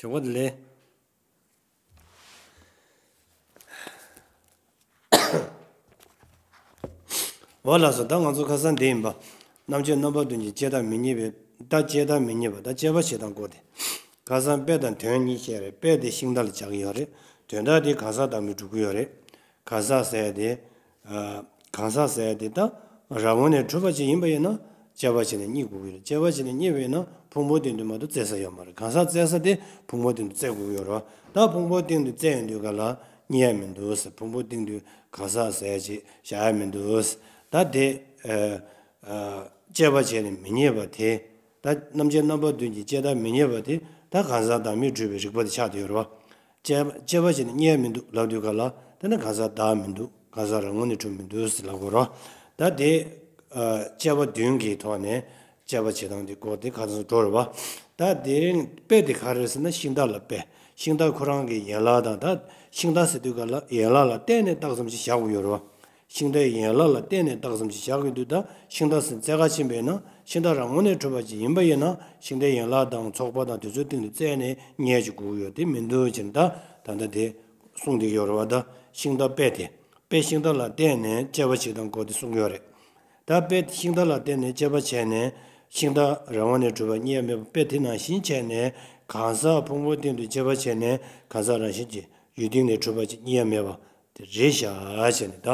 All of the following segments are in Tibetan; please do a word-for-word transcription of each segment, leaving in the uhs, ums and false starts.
གྱོང་པོ་དེ་ལས། འོ་ལགས་སོ། ད་ང་ཚོ་ཁ་སང་འདི་ཡིན་པ། རྣམ་དཔྱོད་རྣམ་པ་བདུན་གྱི་དཔྱད་བརྟག་མི་རྙེད་པའི། ད་དཔྱད་བརྟག་མི་རྙེད་པ། ད་དཔྱད་པ་བྱེད་སྟངས་སྐོར་དེ། ཁ་སང་དཔེ་དང་དོན་གཉིས་བཤད་རེད། དཔེ་དེ་ཤིང་རྟ་ལ་སྦྱར་གྱི་ཡོད་རེད། དོན་དག་དེ་གང་ཟག་བདག་མེད་སྒྲུབ་ཀྱི་ཡོད་རེད། གང་ཟག་ཟེར་ཡ་དེ། ཨ། གང་ཟག་ཟེར་ཡ་དེ་ད་རང་ངོས་ནས་གྲུབ་པ་ཅིག་ཡིན་པ་ཡིན་ན་དཔྱད་པ་བྱས་ནས་རྙེད་དགོས་ཀྱི་རེད། དཔྱད་པ་བྱས་ནས་རྙེད་པ་ཡིན་ན་ཕུང་པོའི་སྟེང་དུ་མ་གཏོགས་བཙལ་ས་ཡོད་མ་རེད། གང་ཟག་བཙལ་ས་དེ་ཕུང་པོའི་སྟེང་དུ་བཙལ་དགོས་ཀྱི་ཡོད་རེད། ད་ཕུང་པོའི་སྟེང་དུ་བཙལ་ཡོང་དུས་ག་ལ་རྙེད་ཡ་མི་འདུག་ཟེར། ཕུང་པོའི་སྟེང་དུ་གང་ཟག་ཟེར་ཡ་ཅིག་བཞག་ཡ་མི་འདུག་ཟེར། ད་དེ། ཨ། ཨ། དཔྱད་པ་བྱས་ནས་མི་རྙེད་པ་དེ། ད་རྣམ་དཔྱོད་རྣམ་པ་བདུན་གྱི་དཔྱད་བརྟག་མི་རྙེད་པ་དེ་ད་གང་ཟག་བདག་མེད་སྒྲུབ་པའི་རིགས་པ་དེ་ཆགས་བསྡད་ཡོད་རེད་བ། དཔྱད་དཔྱད་པ་བྱས་ནས་རྙེད་མི་འདུག་ལབ་དུས་ག་ལ་དེ་ནི་གང་ཟག་བདག་མི་འདུག་གང་ཟག་རང་ངོས་ནས་གྲུབ་མི་འདུག་ཟེར་ལབ་དགོས་རེད་བ། ད་དེ། ཨ། དཔྱད་པ་བདུན་གྱི་ཐོག་ནས་དཔྱད་པ་བྱེད་སྟངས་དེ་སྐོར་དེ་ག་ཚོད་འགྲོ་རེད་བ། ད་དེ་རིང་དཔེ་དེ་ག་རེ་ཟེར་ན་ཤིང་རྟ་ལ་དཔེ། ཤིང་རྟ་ཁོ་རང་གི་ཡན་ལག་དང་། ད་ཤིང་རྟ་ཟེར་དུས་ག་ལ་ཡན་ལག་ལ་བརྟེན་ནས་བཏགས་ཙམ་ཞིག་བཞག་དགོས་ཡོད་རེད་བ། ཤིང་རྟའི་ཡན་ལག་ལ་བརྟེན་ནས་བཏགས་ཙམ་ཞིག་བཞག་གི་འདུག་ད་ཤིང་རྟ་ཟེར་རྩེ་ཁ་ཕྱིན་པས་ན་ཤིང་རྟ་རང་ངོས་ནས་གྲུབ་པ་ཅིག་ཡིན་པ་ཡིན་ན་ཤིང་རྟའི་ཡན་ལག་དང་ཚོགས་པ་དང་དེ་ཚོའི་སྟེང་དུ་བཙལ་ནས་རྙེད་ཅིག་དགོས་ཀྱི་ཡོད་དེ་མི་འདུག་ཅེས་ད་ད་ལྟ་དེ་གསུངས་བསྡད་ཡོད་རེད་བ། ད་ཤིང་རྟ་དཔེ་དེ། དཔེ་ཤིང་རྟ་ལ་བརྟེན་ནས་དཔྱད་པ་བྱེད་སྟངས་སྐོར་དེ་གསུངས་ཡོད་རེད། ད་དཔེ་ཤིང་རྟ་ལ་བརྟེན་ནས་དཔྱད་པ་བྱས་ནས་ཤིང་རྟ་རང་ངོས་ནས་གྲུབ་པ་རྙེད་མེད་པ་དཔེ་དེ་ནང་བཞིན་བྱས་ནས་གང་ཟག་ཕུང་པོའི་སྟེང་དུ་དཔྱད་པ་བྱས་ནས་གང་ཟག་རང་བཞིན་གྱིས་ཡུལ་སྟེང་ནས་གྲུབ་པ་ཅིག་རྙེད་མེད་པ། དེ་རེད་ཤག་བྱས་ནས་ད་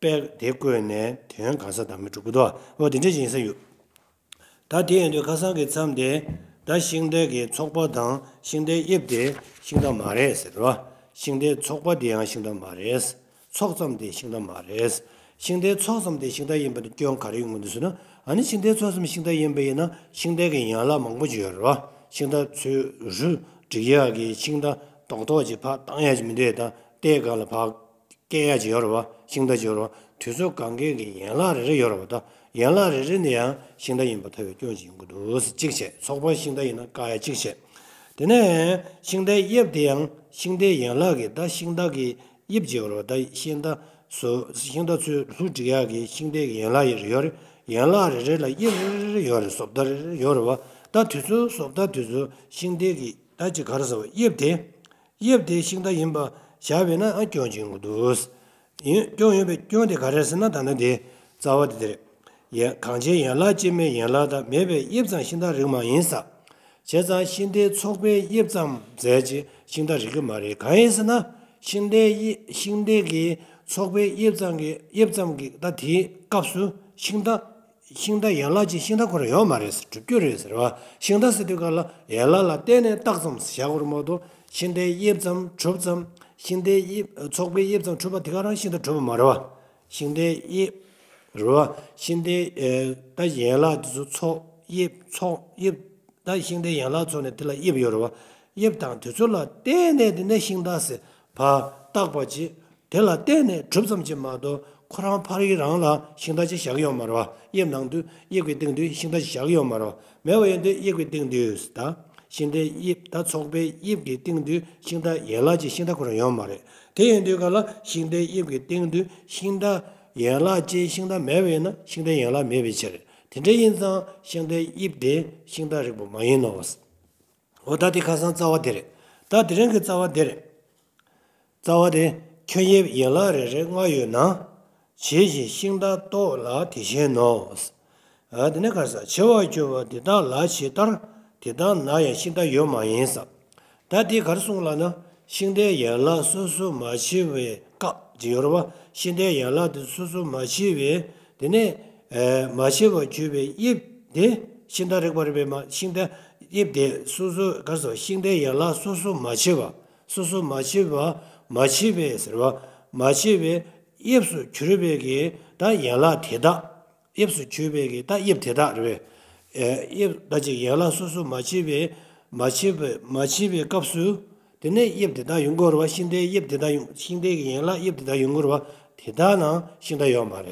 དཔེ་དེ་བཀོད་ནས་དོན་གང་ཟག་བདག་མེད་སྒྲུབ་ཀྱི་འདུག་འོ་དེ་འདྲ་ཞིག་ཡིན་ས་ཡོད། ད་དེ་ཡིན་དུས་ཁ་སང་གི་མཚམས་དེ་ད་ཤིང་རྟའི་གི་ཚོགས་པ་དང་ཤིང་རྟའི་དབྱིབས་དེ་ཤིང་རྟ་མ་རེད་ཟེར་བ། ཤིང་རྟའི་ཚོགས་པ་དེ་ཡང་ཤིང་རྟ་མ་རེད། ཚོགས་ཙམ་དེ་ཤིང་རྟ་མ་རེད། ཤིང་རྟའི་ཚོགས་ཙམ་དེ་ཤིང་རྟ་ཡིན་པ་དེ་སྐྱོན་ག་རེ་ཡོང་གི་འདུག་ཟེར་ན། ཨ་ནི་ཤིང་རྟའི་ཚོགས་ཙམ་ཤིང་རྟ་ཡིན་པ་ཡིན་ན་ཤིང་རྟའི་གི་ཡན་ལག་མང་པོ་ཅིག་ཡོད་རེད་བ། ཤིང་རྟ་ཚོས་རུ་སྒྲིག་ཡག་གི་ཤིང་རྟ་རྡོག་རྡོག་ཅིག་ཕར་བཏང་ཡག་ཅིག་མི་འདུག་ད་ལྟའི་སྒང་ལ་ཕར་སྐྱེལ་ཡག་ཅིག་ཡོད་རེད་བ། ཤིང་རྟ་ཅིག་ཡོད་རེད་བ། དེ་ཚོ་གང་གའི་གི་ཡན་ལག་རེ་རེ་ཡོད་རེད་བ། ད་ཡན་ལག་རེ་རེ་ནས་ཡང་ཤིང་རྟ་ཡིན་པར་ཐལ་བའི་སྐྱོན་ཅིག་ཡོང་གི་འདུག་ཟེར་གཅིག་བྱས། ཚོགས་པ་ཤིང་རྟ་ཡིན་ན་བཀག་ཡག་གཅིག་བྱས། དེ་ནས་ཤིང་རྟའི་དབྱིབས་དེ་ཡང་ཤིང་རྟའི་ཡན་ལག་གི་ད་ཤིང་རྟ་གི་དབྱིབས་ཅིག་ཡོད་རེད་བ། ད་ཤིང་རྟ་སོ་ཤིང་རྟ་ཚོས་རུ་སྒྲིག་ཡག་གི་ཤིང་རྟའི་ཡན་ལག་ཡོད་རེད། ཡན་ལག་རེ་རེ་ལ་དབྱིབས་རེ་རེ་ཡོད་རེད། བཟོ་ལྟ་རེ་རེ་ཡོད་རེད་བ། ད་དེ་ཚོའི་བཟོ་ལྟ་དེ་ཚོ་ཤིང་རྟའི་གི་ད་ཅིག་ག་རེ་ཟེར་བ། དབྱིབས་དེ། དབྱིབས་དེ་ཤིང་རྟ་ཡིན་པ་བཞག་པས་ན་ཨ་སྐྱོན་ཅིག་ཡོང་གི་འདུག་ཡིན། སྐྱོན་ཡོད་པའི་སྐྱོན་དེ་ག་རེ་ཟེར་ན་ད་ལྟ་དེ་རྩ་བ་དེ་དེ་རེད། ཡ། གང་ཕྱིར་ཡན་ལག་སྐྱེ་མེད་ཡན་ལག་དང་མེད་པའི་དབྱིབས་ཙམ་ཤིང་རྟ་རིགས་མ་ཡིན་ས། བྱས་ཙང་ཤིང་རྟའི་ཚོགས་པའི་དབྱིབས་ཙམ་ཟེར་ཅིག་ཤིང་རྟ་རིགས་ཀྱི་མ་རེད། གང་ཡིན་ཟེར་ན། ཤིང་རྟའི་དབྱིབས་ཤིང་རྟའི་གི་ཚོགས་པའི་དབྱིབས་ཙམ་གྱི་དབྱིབས་ཙམ་གྱི་ད་དེའི་སྐབས་སུ་ཤིང་རྟ། ཤིང་རྟ་ཡན་ལག་ཅན་ཤིང་རྟ་ཁོ་རང་ཡོད་མ་རེད་ཟེར། གྲུབ་རྒྱུ་རེད་ཟེར་བ། ཤིང་རྟ་ཟེར་དུས་ག་ལ་ཡན་ལག་ལ་བརྟེན་ནས་བཏགས་ཙམ་བཞག་དགོས་རེད་མ་གཏོགས་ཤིང་རྟའི་དབྱིབས་ཙམ་གྲུབ་ཙམ་ཤིང་རྟའི་དབྱིབས་ཚོགས་པའི་དབྱིབས་ཙམ་གྲུབ་པ་དེ་ག་རང་ཤིང་རྟ་གྲུབ་པ་མ་རེད་བ། ཤིང་རྟའི་དབྱིབས་རེད་བ། ཤིང་རྟའི་ཨེ། ད་ཡན་ལག་དེ་ཚོ་ཚོགས་དབྱིབས་ཚོགས་དབྱིབས། ད་ཤིང་རྟའི་ཡན་ལག་ཚོགས་ནས་དེ་ལ་དབྱིབས་ཡོད་རེད་བ། དབྱིབས་དང་དེ་ཚོ་ལ་བརྟེན་ནས་དེ་ནས་ཤིང་རྟ་ཟེར་བ་བཏགས་པ་ཅིག་དེ་ལ་བརྟེན་ནས་གྲུབ་ཙམ་ཅིག་མ་གཏོགས་ཁོ་རང་ཕ་རི་རང་ལ་ཤིང་རྟ་ཅིག་བཞག་གི་ཡོད་མ་རེད་བ། དབྱིབས་ནང་དུ་དབྱིབས་ཀྱི་སྟེང་དུ་ཤིང་རྟ་ཅིག་བཞག་གི་ཡོད་མ་རེད་བ། མེད་པ་ཡིན་དུས་དབྱིབས་ཀྱི་སྟེང་དུ་ད་ཤིང་རྟའི་དབྱིབས་ད་ཚོགས་པའི་དབྱིབས་ཀྱི་སྟེང་དུ་ཤིང་རྟ་ཡན་ལག་ཅན་ཤིང་རྟ་ཁོ་རང་ཡོད་མ་རེད། དེ་ཡིན་དུས་ག་ལ་ཤིང་རྟའི་དབྱིབས་ཀྱི་སྟེང་དུ་ཤིང་རྟ་ཡན་ལག་ཅན་ཤིང་རྟ་མེད་པ་ཡིན་ན་ཤིང་རྟའི་ཡན་ལག་མེད་པའི་ཕྱིར། དེ་འདྲ་ཡིན་ཙང་ཤིང་རྟའི་དབྱིབས་དེ་ཤིང་རྟ་རིགས་པ་མ་ཡིན་ནོ། འོ་ད་དེ་ཁ་སང་རྩ་བ་དེ་རེད། ད་དེ་རིང་གི་རྩ་བ་དེ་རེད། རྩ་བ་དེ། ཁྱོན་དབྱིབས་ཡན་ལག་རེ་རེ་ལྔ་ཡོད་ན། ཇི་བཞིན་ཤིང་རྟ་རྟོགས་ལ་དེ་བཞིན་ནོ། ཨ། དེ་ནས་ག་རེ་ཟེར། འཆི་བར་གྱུར་པ་དེ་དག་ལ་ཇི་ལྟར། དེ་དག་ན་ཡང་ཤིང་རྟ་ཡོད་མ་ཡིན་ས། ད་དེ་ག་རེ་གསུངས་ལབ་ན། ཤིང་རྟའི་ཡན་ལག་སོ་སོ་མ་འཆི་བའི་སྐབས་ཅིག་ཡོད་རེད་བ། ཤིང་རྟའི་ཡན་ལག་དེ་སོ་སོ་མ་འཆི་བའི། དེ་ནས། ཨེ། མ་འཆི་བར་གྱུར་པའི་དབྱིབས་དེ་ཤིང་རྟ་རིགས་པ་རེད་པས་མ། ཤིང་རྟའི་དབྱིབས་དེ་སོ་སོ་ག་རེ་ཟེར། ཤིང་རྟའི་ཡན་ལག་སོ་སོ་མ་འཆི་བ། སོ་སོ་མ་འཆི་བ། མ་འཆི་བའི་ཟེར་བ། མ་འཆི་བའི་དབྱིབས་སུ་གྱུར་པའི་གི་ད་ཡན་ལག་དེ་དག་དབྱིབས་སུ་གྱུར་པའི་གི་ད་དབྱིབས་དེ་དག་རེད་པས། ཨེ། དབྱིབས་ད་ཅིག་ཡན་ལག་སོ་སོ་མ་འཆི་བའི། མ་འཆི་བའི་མ་འཆི་བའི་སྐབས་སུ། དེ་ནས་དབྱིབས་དེ་དག་ཡོང་གི་ཡོད་རེད་བ། ཤིང་རྟའི་དབྱིབས་དེ་དག་ཡོང་། ཤིང་རྟའི་གི་ཡན་ལག་དབྱིབས་དེ་དག་ཡོང་གི་ཡོད་རེད་བ། དེ་དག་ནང་ཤིང་རྟ་ཡོད་མ་རེད།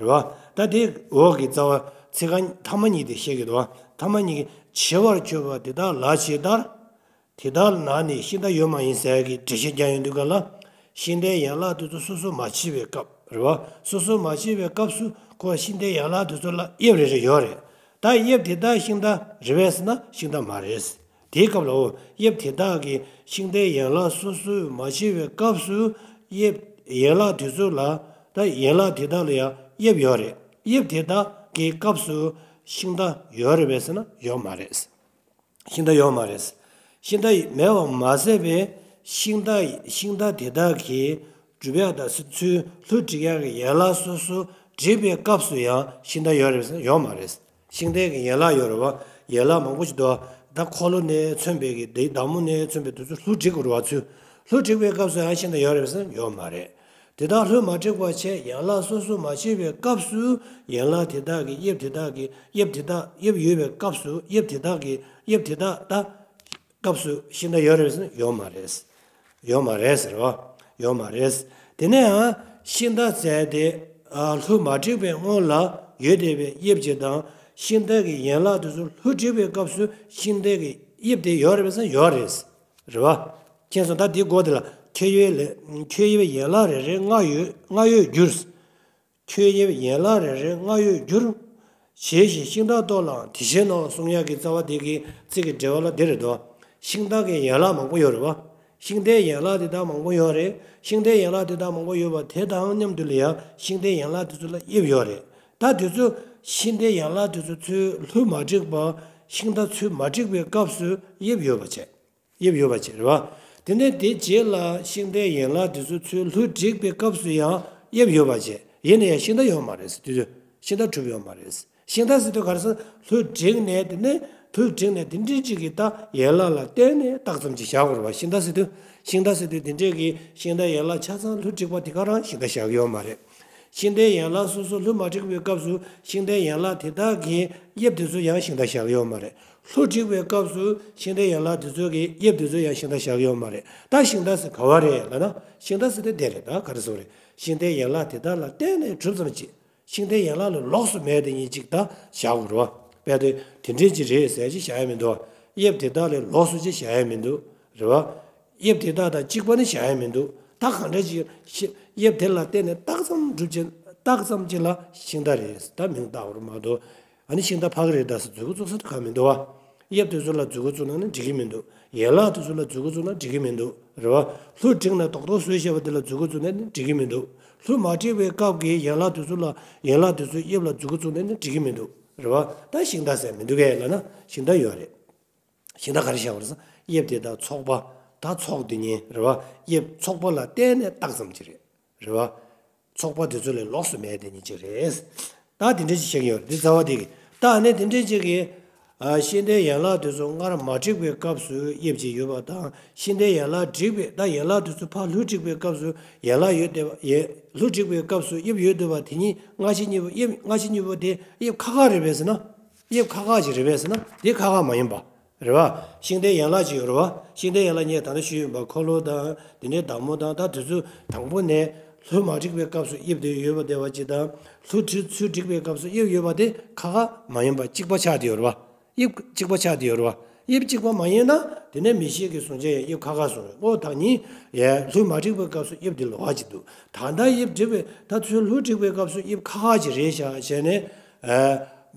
རེད་བ། ད་དེ་འོག་གི་རྩ་བ་ཚིག་རྐང་ཐ་མ་གཉིས་དེ་བཤད་ཀྱི་འདུག་བ། ཐ་མ་གཉིས་ཀྱི་འཆི་བར་གྱུར་པ་དེ་དག་ལ་ཇི་ལྟར། དེ་དག་ན་ནི་ཤིང་རྟ་ཡོད་མ་ཡིན་ཟེར་གྱི་འགྲེལ་བཤད་རྒྱག་ཡོང་དུས་ག་ལ། ཤིང་རྟའི་ཡན་ལག་དེ་ཚོ་སོ་སོ་མ་འཆི་བའི་སྐབས་རེད་བ། སོ་སོ་མ་འཆི་བའི་སྐབས་སུ་ཁོ་ཤིང་རྟའི་ཡན་ལག་དེ་ཚོ་ལ་དབྱིབས་རེ་རེ་ཡོད་རེད། ད་དབྱིབས་དེ་དག་ཤིང་རྟ་རེད་པས་ཟེར་ན་ཤིང་རྟ་མ་རེད། དེའི་སྐབས་ལའོ། དབྱིབས་དེ་དག་གི་ཤིང་རྟའི་ཡན་ལག་སོ་སོས་མ་ཕྱེ་བའི་སྐབས་སུ་དབྱིབས་ཡན་ལག་དེ་ཚོ་ལ། ད་ཡན་ལག་དེ་དག་ལ་ཡང་དབྱིབས་ཡོད་རེད། དབྱིབས་དེ་དག་གི་སྐབས་སུ་ཤིང་རྟ་ཡོད་རེད་པས་ཟེར་ན་ཡོད་མ་རེད། ཤིང་རྟ་ཡོད་མ་རེད། ཤིང་རྟ་མེད་པ་མ་ཟད་པའི་ཤིང་རྟ་ཤིང་རྟ་དེ་དག་གིས་སྒྲུབ་ཡག་དང་ཚུར་ལྷུ་སྒྲིག་ཡག་གི་ཡན་ལག་སོ་སོ་སྒྲིག་པའི་སྐབས་སུ་ཡང་ཤིང་རྟ་ཡོད་རེད་ཟེར་ན་ཡོད་མ་རེད། ཤིང་རྟའི་གི་ཡན་ལག་ཡོད་རེད་བ། ཡན་ལག་མང་པོ་ཞིག་འདུག་ད་འཁོར་ལོ་ནས་མཚོན་པའི་གི་དེ་མདའ་མོ་ནས་མཚོན་པའི་དེ་ཚོ་ལྷུ་སྒྲིག་དགོས་རེད་བ། ཚུར་ལྷུ་སྒྲིག་པའི་སྐབས་སུ་ཡང་ཤིང་རྟ་ཡོད་རེད་ཟེར་ན་ཡོད་མ་རེད། དེ་དག་ལྷུ་མ་སྒྲིག་པ་བྱས་ཡན་ལག་སོ་སོ་མ་ཕྱེ་བའི་སྐབས་སུ་ཡན་ལག་དེ་དག་གི་དབྱིབས་དེ་དག་གི་དབྱིབས་དེ་དག་དབྱིབས་ཡོད་པའི་སྐབས་སུ་དབྱིབས་དེ་དག་གི་དབྱིབས་དེ་དག་ད་སྐབས་སུ་ཤིང་རྟ་ཡོད་རེད་ཟེར་ན་ཡོད་མ་རེད། ཡོད་མ་རེད་ཟེར་བ། ཡོད་མ་རེད། དེ་ནས་ཡང་ཤིང་རྟ་ཟེར་དེ་ལྷུ་མ་སྒྲིག་པའི་སྔོན་ལ་ཡོད་བསྡད་པའི་དབྱིབས་ཅིག་དང་ཤིང་རྟ་གི་ཡན་ལག་དེ་ཚོ་ལྷུ་སྒྲིག་པའི་སྐབས་སུ་ཤིང་རྟ་གི་དབྱིབས་དེ་ཡོད་རེད་ཟེར་ན་ཡོད་རེད། རེད་བ། མཁྱེན་སོང་། ད་འདི་གོ་དེ་ལ་ཁྱོད་ཡོད་ལས་ཁྱོད་ཡོད་ཡན་ལག་རེ་རེ་ལྔ་ཡོད་ལྔ་ཡོད་འགྱུར། ཁྱོད་ཡོད་ཡན་ལག་རེ་རེ་ལྔ་ཡོད་འགྱུར། ཞེས་ཤིང་རྟ་ལྟོ་ལའང་དེ་བཞིན་ནོ་གསུང་ཡག་གི་རྩ་བ་དེ་གི་ཚིག་གི་འགྲེལ་བ་ལ་འདི་རེད་དོ། ཤིང་རྟ་གི་ཡན་ལག་མང་པོ་ཡོད་རེད་བ། ཤིང་རྟའི་ཡན་ལག་དེ་དག་མང་པོ་ཡོད་རེད། ཤིང་རྟའི་ཡན་ལག་དེ་དག་མང་པོ་ཡོད་པ་དེ་དང་མཉམ་དུ་ལ་ཡང་ཤིང་རྟའི་ཡན་ལག་དེ་ཚོ་ལ་དབྱིབས་ཡོད་རེད། ད་དེ་ཚོ་ཤིང་རྟའི་ཡན་ལག་དེ་ཚོ་ཚུར་ལྷུ་མ་སྒྲིག་པ་ཤིང་རྟ་ཚུར་མ་སྒྲིག་པའི་སྐབས་སུ་དབྱིབས་ཡོད་པ་བྱས། དབྱིབས་ཡོད་པ་བྱས་རེད་བ། དེ་ནས་དེ་རྗེས་ལ་ཤིང་རྟའི་ཡན་ལག་དེ་ཚོ་ཚུར་ལྷུ་སྒྲིག་པའི་སྐབས་སུ་ཡང་དབྱིབས་ཡོད་པ་བྱས། ཡིན་ན་ཡང་ཤིང་རྟ་ཡོད་མ་རེད་ཟེར་དུས་ཚོད་ཤིང་རྟ་གྲུབ་ཡོད་མ་རེད། ཤིང་རྟ་ཟེར་དུས་ག་རེ་ཟེར་ན་ལྷུ་སྒྲིག་ནས་དེ་ནས་ལྷུ་སྒྲིག་ནས་དེ་འདྲའི་ཅིག་གི་ད་ཡན་ལག་ལ་བརྟེན་ནས་རྟགས་ཙམ་ཅིག་བཞག་དགོས་རེད་བ། ཤིང་རྟ་ཟེར་དུས་ཤིང་རྟ་ཟེར་དུས་དེ་འདྲའི་གི་ཤིང་རྟ་ཡན་ལག་ཆ་ཚང་ལྷུ་སྒྲིག་པ་དེ་ག་རང་ཤིང་རྟ་བཞག་ཡོད་མ་རེད། ཤིང་རྟའི་ཡན་ལག་སོ་སོ་ལྷུ་མ་སྒྲིག་པའི་སྐབས་སུ་ཤིང་རྟའི་ཡན་ལག་དེ་དག་གི་དབྱིབས་དེ་ཚོ་ཡང་ཤིང་རྟ་བཞག་ཡོད་མ་རེད། ལྷུ་སྒྲིག་པའི་སྐབས་སུ་ཤིང་རྟའི་ཡན་ལག་དེ་ཚོ་གི་དབྱིབས་དེ་ཚོ་ཡང་ཤིང་རྟ་བཞག་ཡོད་མ་རེད། ད་ཤིང་རྟ་ཟེར་ག་བ་རེད་ལབ་ན་ཤིང་རྟ་ཟེར་དེ་དེ་རེད། ད་ག་རེ་ཟེར་རེད། ཤིང་རྟའི་ཡན་ལག་དེ་དག་ལ་བརྟེན་ནས་གྲུབ་ཙམ་གྱི་ཤིང་རྟའི་ཡན་ལག་ལས་ལོགས་སུ་མེད་དེ་ཉིད་ཅིག་ད་བཞག་དགོས་རེད་བ། དཔེ་དེ་དེ་འདྲའི་ཅིག་རེད་ཟེར་ཅིག་བཞག་ཡ་མི་འདུག་དབྱིབས་དེ་དག་ལས་ལོགས་སུ་ཅིག་བཞག་ཡ་མི་འདུག་རེད་བ། དབྱིབས་དེ་དག་དང་གཅིག་པ་ནི་བཞག་ཡ་མི་འདུག་ད་གང་འདྲ་ཅིག་ཤི་དབྱིབས་དེ་ལ་བརྟེན་ནས་རྟགས་ཙམ་གྲུབ་ཅིང་རྟགས་ཙམ་ཅིག་ལ་ཤིང་རྟ་རེད་ད་མིང་བཏགས་པ་རེད་མ་གཏོགས། ཨ་ནི་ཤིང་རྟ་ཕ་གི་རེད་ད་ཟེར་མཛུབ་གུ་བཙུགས་ས་དེ་གང་མི་འདུག་བ། དབྱིབས་དེ་ཚོ་ལ་མཛུབ་གུ་བཙུགས་ན་ནི་འགྲིག་གི་མི་འདུག་ཡན་ལག་དེ་ཚོ་ལ་མཛུབ་གུ་བཙུགས་ན་འགྲིག་གི་མི་འདུག་རེད་བ། ལྷུ་བསྒྲིགས་ནས་རྡོག་རྡོག་བཟོས་བཞག་པ་དེ་ལ་མཛུབ་གུ་བཙུགས་ན་ནི་འགྲིག་གི་མི་འདུག་ལྷུ་མ་བསྒྲིགས་པའི་སྐབས་ཀྱི་ཡན་ལག་དེ་ཚོ་ལ་ཡན་ལག་དེ་ཚོའི་དབྱིབས་ལ་མཛུབ་གུ་བཙུགས་ན་ནི་འགྲིག་གི་མི་འདུག་རེད་བ། ད་ཤིང་རྟ་ཟེར་མི་འདུག་གས་ལབ་ན་ཤིང་རྟ་ཡོད་རེད། ཤིང་རྟ་ག་རེ་བཞག་པ་རེད་ཟེར་ན་དབྱིབས་དེ་དག་ཚོགས་པ། ད་ཚོགས་དེ་ཉིད་རེད་བ། དབྱིབས་ཚོགས་པ་ལ་བརྟེན་ནས་རྟགས་ཙམ་ཅིག་རེད། རེད་བ། ཚོགས་པ་དེ་ཚོ་ལས་ལོགས་སུ་མེད་དེ་ཉིད་ཅིག་རེད། ད་དེ་འདྲ་ཅིག་བཤད་ཀྱི་ཡོད་རེད་འདི་རྩ་བ་དེ་གི། ད་ཨ་ནི་དེ་འདྲ་ཅིག་གི། ཨ་ཤིང་རྟའི་ཡན་ལག་དེ་ཚོ་སྔར་མ་བསྒྲིགས་པའི་སྐབས་སུ་དབྱིབས་ཅིག་ཡོད་པ་དང་ཤིང་རྟའི་ཡན་ལག་བསྒྲིགས་པའི་ད་ཡན་ལག་དེ་ཚོ་ཕར་ལྷུ་བསྒྲིགས་པའི་སྐབས་སུ་ཡན་ལག་ཡོད་བསྡད་པ་ཡན་ལྷུ་བསྒྲིགས་པའི་སྐབས་སུ་དབྱིབས་ཡོད་བསྡད་པ་དེ་ཉིད་སྔ་ཕྱི་གཉིས་པོ་དབྱིབས་སྔ་ཕྱི་གཉིས་པོ་དེ་དབྱིབས་ཁག་ཁག་རེད་པས་ཟེར་ན། དབྱིབས་ཁག་ཁག་ཅིག་རེད་པས་ཟེར་ན་དེ་ཁག་ཁག་མ་ཡིན་པ། རེད་བ། ཤིང་རྟའི་ཡན་ལག་ཅིག་ཡོད་རེད་བ། ཤིང་རྟའི་ཡན་ལག་ངས་ད་ལྟ་ཞུས་ཡིན་པ་འཁོར་ལོ་དང་དེ་ནས་མདའ་མོ་དང་ད་དེ་ཚོ་དང་པོ་ནས་ལྷུ་མ་བསྒྲིགས་པའི་སྐབས་སུ་དབྱིབས་དེ་ཡོད་པ་བསྡད་པ་ཅིག་དང་ལྷུ་བསྒྲིགས་ཚུར་བསྒྲིགས་པའི་སྐབས་སུ་དབྱིབས་ཡོད་པ་དེ་ཁག་ཁག་མ་ཡིན་པ་གཅིག་པ་ཆགས་བསྡད་ཡོད་རེད་བ། དབྱིབས་གཅིག་པ་ཆགས་བསྡད་ཡོད་རེད་བ། དབྱིབས་གཅིག་པ་མ་ཡིན་ན་དེ་ནས་མིག་ཤེས་ཀྱིས་བཟུང་བྱས་ཡང་དབྱིབས་ཁག་ཁག་བཟུང་རེད། ཨོ་ད་ཉིན་ཡ་ལྷུ་མ་བསྒྲིགས་པའི་སྐབས་སུ་དབྱིབས་དེ་ལོགས་ཀ་ཅིག་འདུག་ད་ལྟ་དབྱིབས་བསྒྲིགས་པའི་ད་ཚུར་ལྷུ་བསྒྲིགས་པའི་སྐབས་སུ་དབྱིབས་ཁག་ཁག་ཅིག་རེད་ཤག་བྱས་ནས།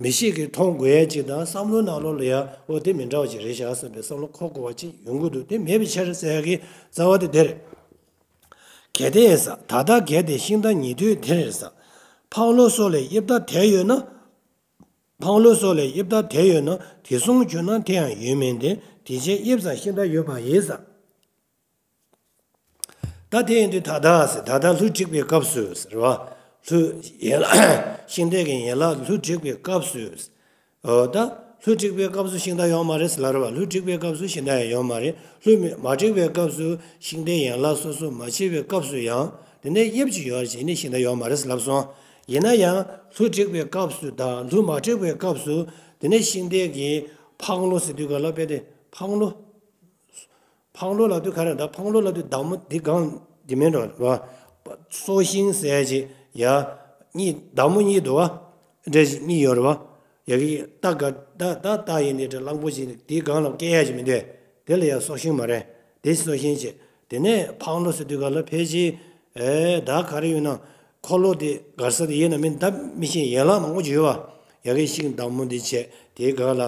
མི་ཞིག་གིས་མཐོང་དགོས་ཡ་ཅིག་དང་བསམ་བློའི་ནང་ལོགས་ལ་ཡ་འོ་དེ་མི་འདྲ་བ་ཅིག་རེད་ཤག་བསམ་པའི་བསམ་བློ་འཁོར་དགོས་པ་ཅིག་ཡོང་གི་འདུག་དེ་མེད་པའི་ཕྱིར་ཟེར་ཡ་གི་རྩ་བ་དེ་དེ་རེད། གལ་ཏེ་ས། ད་ལྟ་གལ་ཏེ་ཤིང་རྟ་ཉེ་དུས་དེར་ས། འཕང་ལོ་སོགས་ལས་དབྱིབས་ད་དེ་ཡོད་ན། འཕང་ལོ་སོགས་ལས་དབྱིབས་ད་དེ་ཡོད་ན་དེ་སོང་གྱུར་ན་དེ་ཡང་ཡོད་མིན་ཏེ་དེ་ཕྱིར་དབྱིབས་སམ་ཤིང་རྟ་ཡོད་པ་ཡིན་ས། ད་དེ་ཡིན་དུས་ད་ལྟ་ཟེར་ད་ལྟ་ལྷུ་བསྒྲིགས་པའི་སྐབས་སུ་ཟེར་བ། ལྷུ་ཡན་ལག་ཤིང་རྟའི་གི་ཡན་ལག་ལྷུ་བསྒྲིགས་པའི་སྐབས་སུ། འོ་ད་ལྷུ་བསྒྲིགས་པའི་སྐབས་སུ་ཤིང་རྟ་ཡོད་མ་རེད་ཟེར་ལབ་རེད་བ། ལྷུ་བསྒྲིགས་པའི་སྐབས་སུ་ཤིང་རྟ་ཡང་ཡོད་མ་རེད། ལྷུ་མ་བསྒྲིགས་པའི་སྐབས་སུ་ཤིང་རྟའི་ཡན་ལག་སོ་སོ་མ་ཕྱེ་བའི་སྐབས་སུ་ཡང་དེ་ནས་དབྱིབས་ཅིག་ཡོད་རེད་ཅེས་ནི་ཤིང་རྟ་ཡོད་མ་རེད་ཟེར་ལབ་སོང་། ཡིན་ན་ཡང་ལྷུ་བསྒྲིགས་པའི་སྐབས་སུ་དང་ལྷུ་མ་བསྒྲིགས་པའི་སྐབས་སུ་དེ་ནས་ཤིང་རྟའི་གི་འཕང་ལོ་ཟེར་དུས་ག་ལ་དཔེ་དེ་འཕང་ལོ། འཕང་ལོ་ལབ་དུས་ག་རེ་ད་འཕང་ལོ་ལབ་དུས་མདའ་མོ་འདི་སྒང་འདི་མིན་འགྲོ་བ། སྲོག་ཤིང་ཟེར་ཅིག་ཡ། གཉིས་མདའ་མོ་གཉིས་འདུག་བ། འདྲ་ཞིག་གཉིས་ཡོད་རེད་བ། ཡ་གི་རྟ་ག་རྟ་རྟ་རྟ་ཡིན་ནི་འདྲ་གླང་པོ་ཆེ་འདིའི་སྒང་ལ་སྐྱེལ་ཡ་ཅིག་མི་འདུག་དེ་ལ་ཡ་སྲོག་ཤིང་མ་རེད། དེ་སྲོག་ཤིང་ཅིག་དེ་ནས་འཕང་ལོ་ཟེར་དུས་ག་ལ་ཕལ་ཆེར་ཨེ་ད་ག་རེ་ཡོད་ན། འཁོར་ལོ་དེ་གར་ས་དེ་ཡིན་ན་མིན་ད་མི་ཤེས་ཡན་ལག་མང་པོ་ཅིག་ཡོད་བ། ཡ་གི་ཤིང་མདའ་མོ་འདི་བྱས་དེའི་སྒང་ལ་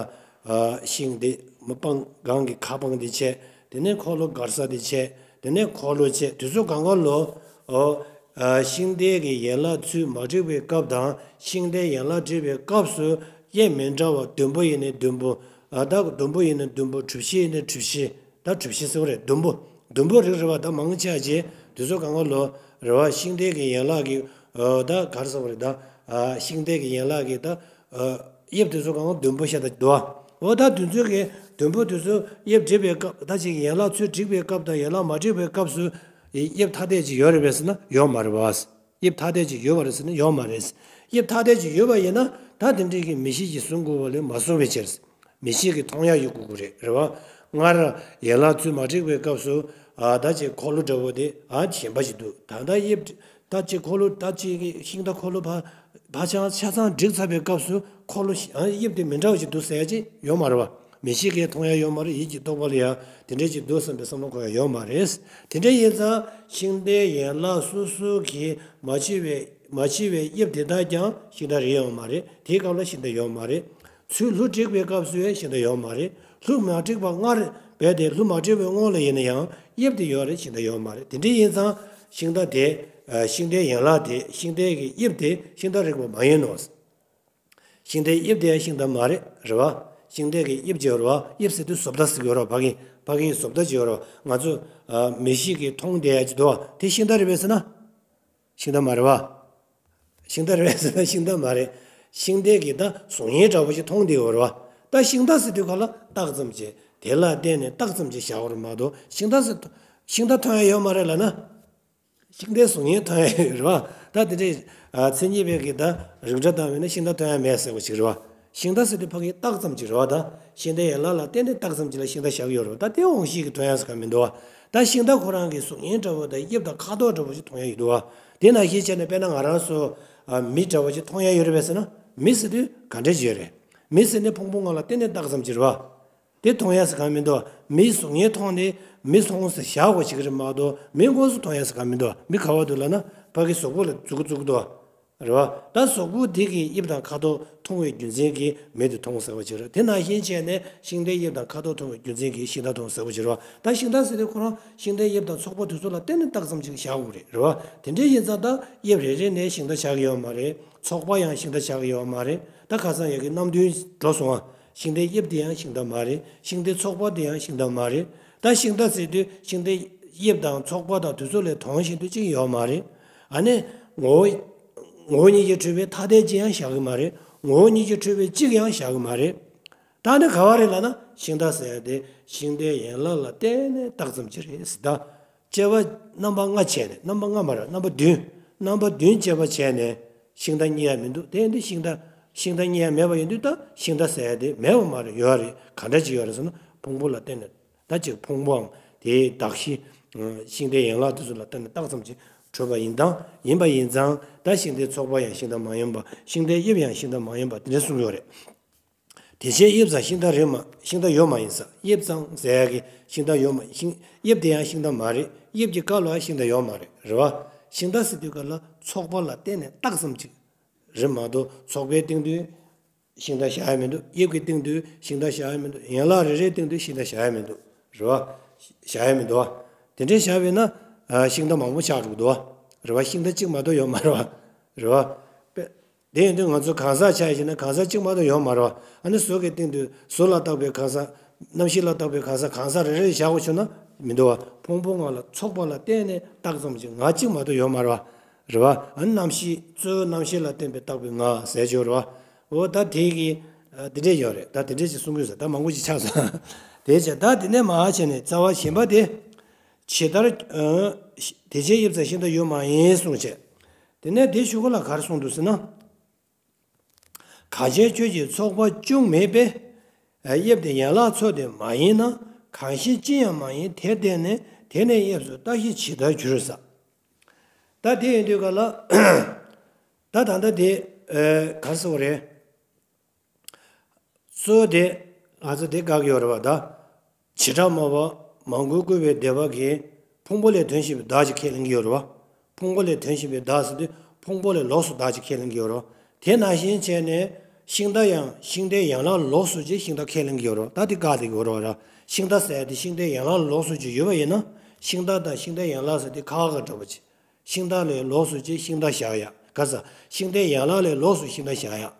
ཤིང་དེ་ མ་སྤང་སྒང་གི་ཁ་སྤང་དེ་བྱས། དེ་ནས་འཁོར་ལོ་སྒར་ས་དེ་བྱས། དེ་ནས་འཁོར་ལོ་བྱས། དུས་ཚོད་གང་ག་ལོ། ཨོ། ཨ། ཤིང་རྟའི་གི་ཡན་ལག་ཚུལ་མ་འགྲིག་པའི་སྐབས་དང་། ཤིང་རྟའི་ཡན་ལག་འགྲིག་པའི་སྐབས་སུ་དབྱིབས་མི་འདྲ་བ། ཟླུམ་པོ་ཡིན་ནའི་ཟླུམ་པོ། ཨ། ད་ཟླུམ་པོ་ཡིན་ནའི་ཟླུམ་པོ། གྲུ་བཞི་ཡིན་ནའི་གྲུ་བཞི། ད་གྲུ་བཞི་ཟེར་བ་རེད། ཟླུམ་པོ། ཟླུམ་པོ་རིགས་རེད་བ། ད་མང་ཆེ་བ་ཅིག་དུས་ཚོད་གང་ག་ལོ་རེད་བ། ཤིང་རྟའི་གི་ཡན་ལག་གི། ཨོ། ད་ག་རེ་ཟེར་བ་རེད། ད། ཨ། ཤིང་རྟའི་གི་ཡན་ལག་གི་ད། ཨ། དབྱིབས་དེ་ཚོ་གང་ག་ཟླུམ་པོ་ཤ་སྟག་འདུག་བ། འོ། ད་དེ་ཚོའི་གི་ཟླུམ་པོ་དེ་ཚོ་དབྱིབས་འགྲིག་པའི་སྐབས། ད་ཅིག་ཡན་ལག་ཚུལ་འགྲིག་པའི་སྐབས་དང་ཡན་ལག་མ་འགྲིག་པའི་སྐབས་སུ་དབྱིབས་ཐ་དད་ཅིག་ཡོད་རེད་པས་ཟེར་ན་ཡོད་མ་རེད་བ། དབྱིབས་ཐ་དད་ཅིག་ཡོད་པ་རེད་ཟེར་ན་ཡོད་མ་རེད། དབྱིབས་ཐ་དད་ཅིག་ཡོད་པ་ཡིན་ན། ད་དེ་འདྲའི་གི་མིག་ཤེས་ཀྱིས་བཟུང་དགོས་པ་ལས་མ་བཟུང་བའི་ཕྱིར། མིག་ཤེས་ཀྱིས་མཐོང་ཡག་ཡོད་དགོས་ཀྱི་རེད། རེད་བ། སྔར་ཡན་ལག་ཚུལ་མ་འགྲིག་པའི་སྐབས་སུ། ཨ། ད་ཅིག་འཁོར་ལོ་འདྲ་བོ་དེ། ཨ། གཞན་པ་ཞིག་འདུག་ད་ལྟ་དབྱིབས། ད་ཅིག་འཁོར་ལོ། ད་ཅིག་གི་ཤིང་རྟ་འཁོར་ལོ་ཕར་ཕར་ཆང་ཆ་ཚང་འགྲིག་ཚར་བའི་སྐབས་སུ་འཁོར་ལོ། ཨ། དབྱིབས་དེ་མི་འདྲ་བ་ཞིག་འདུག་ཟེར་ཡ་ཅིག་ཡོད་མ་རེད་བ། མིག་ཤེས་ཀྱིས་མཐོང་ཡ་ཡོད་མ་རེད། ཡིད་ཀྱི་རྟོག་པ་ལ་ཡ་དེ་འདྲས་ཅིག་འདུག་བསམ་པའི་བསམ་བློ་འཁོར་ཡ་ཡོད་མ་རེད། དེ་འདྲ་ཡིན་ཙང་ཤིང་རྟའི་ཡན་ལག་སོ་སོ་གི་མ་ཕྱེ་བའི། མ་ཕྱེ་བའི་དབྱིབས་དེ་དག་ཀྱང་ཤིང་རྟ་རེད་ཡོད་མ་རེད། དེའི་སྐབས་ལ་ཤིང་རྟ་ཡོད་མ་རེད། ཚུལ་ལྷུ་འགྲིག་པའི་སྐབས་སུ་ཡང་ཤིང་རྟ་ཡོད་མ་རེད། ལྷུ་མ་འགྲིག་པ་སྔར་རྦད་དེ་ལྷུ་མ་འགྲིག་པའི་སྔོན་ལ་ཡིན་ན་ཡང་དབྱིབས་དེ་ཡོད་རེད། ཤིང་རྟ་ཡོད་མ་རེད། དེ་འདྲ་ཡིན་ཙང་ཤིང་རྟ་དེ། ཨ། ཤིང་རྟའི་ཡན་ལག་དེ། ཤིང་རྟའི་གི་དབྱིབས་དེ་ཤིང་རྟ་རིགས་པ་མ་ཡིན་ནོ། ཤིང་རྟའི་དབྱིབས་དེ་ཡང་ཤིང་རྟ་མ་རེད། རེད་བ། ཤིང་རྟའི་གི་དབྱིབས་ཅིག་ཡོད་རེད་བ། དབྱིབས་ཟེར་དུས་བཟོ་ལྟ་ཟེར་གྱི་ཡོད་རེད་བ། ཕ་གི་ཕ་གིའི་བཟོ་ལྟ་ཅིག་ཡོད་རེད་བ། ང་ཚོ། ཨ། མིག་ཤེས་ཀྱིས་མཐོང་བསྡད་ཡ་ཅིག་འདུག་བ། དེ་ཤིང་རྟ་རེད་པས་ཟེར་ན། ཤིང་རྟ་མ་རེད་བ། ཤིང་རྟ་རེད་པས་ཟེར་ན་ཤིང་རྟ་མ་རེད། ཤིང་རྟའི་གི་ད་གཟུགས་བརྙན་འདྲ་བོ་ཞིག་མཐོང་བསྡད་ཡོད་རེད་བ། ད་ཤིང་རྟ་ཟེར་དུས་ག་ལ་བཏགས་ཙམ་ཅིག་དེ་ལ་བརྟེན་ནས་བཏགས་ཙམ་ཅིག་བཞག་པ་རེད་མ་གཏོགས། ཤིང་རྟ་ཟེར། ཤིང་རྟ་མཐོང་ཡ་ཡོད་མ་རེད་ལབ་ན། ཤིང་རྟའི་གཟུགས་བརྙན་མཐོང་ཡ་ཡོད་རེད་བ། ད་དེ་འདྲའི། ཨ། མཚན་ཉིད་པའི་གི་ད་རིགས་འདྲ་བཏང་བས་ན་ཤིང་རྟ་མཐོང་ཡ་མེད་ཟེར་བ་ཅིག་རེད་བ། ཤིང་རྟ་ཟེར་དུས་ཕ་གི་བཏགས་ཙམ་ཅིག་རེད་བ། ད་ཤིང་རྟའི་ཡན་ལག་ལ་བརྟེན་ནས་བཏགས་ཙམ་ཅིག་ལ་ཤིང་རྟ་བཞག་གི་ཡོད་རེད་བ། ད་དེ་དབང་ཤེས་ཀྱིས་མཐོང་ཡ་ཟེར་ག་མི་འདུག་བ། ད་ཤིང་རྟ་ཁོ་རང་གི་གཟུགས་བརྙན་འདྲ་བོ་དང་དབྱིབས་དང་ཁ་དོག་འདྲ་བོ་ཅིག་མཐོང་ཡ་ཡོད་འདུག་བ། དེ་ནང་བཞིན་བྱས་ནས་དཔེར་ན་ང་རང་ཚོ། ཨ། མི་འདྲ་བོ་ཅིག་མཐོང་ཡ་ཡོད་རེད་པས་ཟེར་ན། མི་ཟེར་དུས་ག་འདྲ་ཅིག་ཡོད་རེད། མི་ཟེར་ནས་ཕུང་པོ་ལྔ་ལ་བརྟེན་ནས་བཏགས་ཙམ་ཅིག་རེད་བ། དེ་མཐོང་ཡ་ཟེར་ག་མི་འདུག་མིའི་གཟུགས་བརྙན་མཐོང་ནས་མི་མཐོང་ཟེར་བཞག་དགོས་ཅིག་རེད་མ་གཏོགས། མི་དངོས་སུ་མཐོང་ཡ་ཟེར་ག་མི་འདུག་མི་ག་བ་འདུག་ལབ་ན་ཕ་གི་གཟུགས་པོ་ལ་མཛུབ་གུ་བཙུགས་འདུག་རེད་བ། ད་གཟུགས་པོ་དེ་གི་དབྱིབས་དང་ཁ་དོག་མཐོང་བའི་རྒྱུ་མཚན་གྱིས་མི་དེ་མཐོང་ཟེར་བ་ཅིག་རེད། དེ་ནང་བཞིན་བྱས་ནས་ཤིང་རྟའི་དབྱིབས་དང་ཁ་དོག་མཐོང་བའི་རྒྱུ་མཚན་གྱིས་ཤིང་རྟ་མཐོང་ཟེར་བ་ཅིག་རེད་བ། ད་ཤིང་རྟ་ཟེར་དུས་ཁོ་རང་ཤིང་རྟའི་དབྱིབས་དང་ཚོགས་པ་དེ་ཚོ་ལ་བརྟེན་ནས་བཏགས་ཙམ་ཅིག་བཞག་དགོས་རེད། རེད་བ། དེ་འདྲ་ཡིན་ཙང་ད་དབྱིབས་རེ་རེ་ནས་ཤིང་རྟ་བཞག་གི་ཡོད་མ་རེད། ཚོགས་པ་ཡང་ཤིང་རྟ་བཞག་གི་ཡོད་མ་རེད། ད་ཁ་སང་ཡ་གི་རྣམ་བདུན་འགྲོ་སོང་ང་། ཤིང་རྟའི་དབྱིབས་དེ་ཡང་ཤིང་རྟ་མ་རེད། ཤིང་རྟའི་ཚོགས་པ་དེ་ཡང་ཤིང་རྟ་མ་རེད། ད་ཤིང་རྟ་ཟེར་དུས་ཤིང་རྟའི་དབྱིབས་དང་ཚོགས་པ་དང་དེ་ཚོ་ལས་མཐོང་བཞིན་དུ་གཅིག་ཡོད་མ་རེད། ཨ་ནི་ངོ་བོ། ངོ་བོ་ཉིད་ཀྱིས་གྲུབ་པའི་ཐ་དད་ཅིག་ཡང་བཞག་གི་མ་རེད། ངོ་བོ་ཉིད་ཀྱིས་གྲུབ་པའི་གཅིག་ཡང་བཞག་གི་མ་རེད། ད་ནི་ག་བ་རེད་ལབ་ན་ཤིང་རྟ་ཟེར་ཡ་དེ་ཤིང་རྟའི་ཡན་ལག་ལ་བརྟེན་ནས་བཏགས་ཙམ་ཅིག་རེད་ཟེར། ད་དཔྱད་པ་རྣམ་པ་ལྔ་བྱས་ནས། རྣམ་པ་ལྔ་མ་རེད། རྣམ་པ་བདུན། རྣམ་པ་བདུན་དཔྱད་པ་བྱས་ནས་ཤིང་རྟ་རྙེད་ཡ་མི་འདུག་དེ་ཡིན་དུས་ཤིང་རྟ། ཤིང་རྟ་རྙེད་ཡ་མེད་པ་ཡིན་དུས་ད་ཤིང་རྟ་ཟེར་ཡ་དེ་མེད་པ་མ་རེད། ཡོད་རེད། ག་འདྲ་ཅིག་ཡོད་རེད་ཟེར་ན་ཕུང་པོ་ལ་བརྟེན་ནས། ད་ཅིག་ཕུང་པོའམ་དེའི་གདགས་གཞི། ཤིང་རྟའི་ཡན་ལག་དེ་ཚོ་ལ་བརྟེན་ནས་བཏགས་ཙམ་ཅིག་གྲུབ་པ་ཡིན་དང་། ཡིན་པ་ཡིན་ཙང་ད་ཤིང་རྟའི་ཚོགས་པ་ཡང་ཤིང་རྟ་མ་ཡིན་པ། ཤིང་རྟའི་དབྱིབས་ཡང་ཤིང་རྟ་མ་ཡིན་པ་དེ་འདྲ་གསུངས་ཡོད་རེད། དེ་བྱས་དབྱིབས་ཙམ་ཤིང་རྟ་རེད་མ། ཤིང་རྟ་ཡོད་མ་ཡིན་ས། དབྱིབས་ཙམ་ཟེར་ཡ་གི་ཤིང་རྟ་ཡོད་མ། ཤིང་། དབྱིབས་དེ་ཡང་ཤིང་རྟ་མ་རེད། དབྱིབས་ཀྱི་སྐབས་ལ་ཤིང་རྟ་ཡོད་མ་རེད། རེད་བ། ཤིང་རྟ་ཟེར་དུས་སྐབས་ལ་ཚོགས་པ་ལ་བརྟེན་ནས་བཏགས་ཙམ་ཅིག་རེད་མ་གཏོགས། ཚོགས་པའི་སྟེང་དུ་ཤིང་རྟ་བཞག་ཡ་མི་འདུག་དབྱིབས་ཀྱི་སྟེང་དུ་ཤིང་རྟ་བཞག་ཡ་མི་འདུག་ཡན་ལག་རེ་རེའི་སྟེང་དུ་ཤིང་རྟ་བཞག་ཡ་མི་འདུག་རེད་བ། བཞག་ཡ་མི་འདུག་བ། དེ་འདྲའི་བཞག་པས་ན། ཨ། ཤིང་རྟ་མང་པོ་ཆགས་འགྲོ་གི་འདུག་བ། རེད་བ། ཤིང་རྟ་གཅིག་མ་གཏོགས་ཡོད་མ་རེད་བ། རེད་བ། དཔེ། དེ་ཡིན་དུས་ང་ཚོ་གང་ཟག་ཆ་བཞག་ན་གང་ཟག་གཅིག་མ་གཏོགས་ཡོད་མ་རེད་བ། ཨ་ནི་གཟུགས་ཀྱི་སྟེང་དུ་གཟུགས་ལ་བཏགས་པའི་གང་ཟག་རྣམ་ཤེས་ལ་བཏགས་པའི་གང་ཟག་གང་ཟག་རེ་རེ་བཞག་དགོས་བྱུང་ན་མི་འདུག་བ། ཕུང་པོ་ལྔ་ལ་ཚོགས་པ་ལ་བརྟེན་ནས་བཏགས་ཙམ་གྱི་ང་གཅིག་མ་གཏོགས་ཡོད་མ་རེད་བ། རེད་བ། ཨ་ནི་རྣམ་ཤེས་གཙོ་བོ་རྣམ་ཤེས་ལ་བརྟེན་པའི་བཏགས་པའི་ང་ཟེར་གྱི་ཡོད་རེད་བ། འོ་ད་དེ་གི། ཨ། དེ་འདྲས་ཡོད་རེད། ད་དེ་འདྲས་ཅིག་གསུང་གི་ཡོད་ཟེར། ད་མང་པོ་ཅིག་ཆགས་སོང་། དེ་བྱས་ད་དེ་ནས་མར་བྱས་ནས་རྩ་བ་གཞན་པ་དེ། ཇི་ལྟར། ཨ། དེ་བྱས་དབྱིབས་ཙམ་ཤིང་རྟ་ཡོད་མ་ཡིན་གསུངས་བྱས། དེ་ནས་དེའི་གཞུག་གུ་ལ་ག་རེ་གསུངས་འདུག་ཟེར་ན། གང་ཕྱིར་ཁྱོད་ཀྱི་ཚོགས་པ་བཅུ་མེད་པས། ཨ། དབྱིབས་དེ་ཡན་ལག་ཚོགས་དེ་མ་ཡིན་ན། གང་ཞིག་ཅི་ཡང་མ་ཡིན་དེར་བརྟེན་ནས་དེ་ནི་དབྱིབས་སུ་བཏགས་ཤིང་ཇི་ལྟར་འགྱུར་ཟེར། ད་དེ་ཡིན་དུས་ག་ལ། ད་ད་ལྟ་དེ། ཨ། ག་རེ་ཟེར་བ་རེད། གཙོ་བོ་དེ། ང་ཚོ་དེ་དགག་གི་ཡོད་རེད་བ་ད། བྱེ་བྲག་སྨྲ་བ་མང་པོས་བཀོད་པའི་སྡེ་པ་གིས་ཕུང་པོ་ལས་དོན་བྱེད་པའི་བདག་ཅིག་ཁས་ལེན་གྱི་ཡོད་རེད་བ། ཕུང་པོ་ལས་དོན་བྱེད་པའི་བདག་ཟེར་དུས་ཕུང་པོ་ལས་ལོགས་སུ་བདག་ཅིག་ཁས་ལེན་གྱི་ཡོད་རེད་བ། དེ་ནང་བཞིན་བྱས་ནས། ཤིང་རྟ་ཡང་ཤིང་རྟའི་ཡན་ལག་ལོགས་སུ་ཅིག་ཤིང་རྟ་ཁས་ལེན་གྱི་ཡོད་རེད་བ། ད་དེ་བཀག་བསྡད་ཀྱི་ཡོད་རེད་བ། ཤིང་རྟ་ཟེར་ཡ་དེ་ཤིང་རྟའི་ཡན་ལག་ལོགས་སུ་ཅིག་ཡོད་པ་ཡིན་ན། ཤིང་རྟ་དང་ཤིང་རྟའི་ཡན་ལག་ཟེར་དེ་ཁ་ཁ་འདྲ་བོ་ཅིག་ཤིང་རྟ་ལས་ལོགས་སུ་ཅིག་ཤིང་རྟ་བཞག་ཡ། ག་ས། ཤིང་རྟའི་ཡན་ལག་ལས་ལོགས་སུ་ཤིང་རྟ་བཞག་ཡ།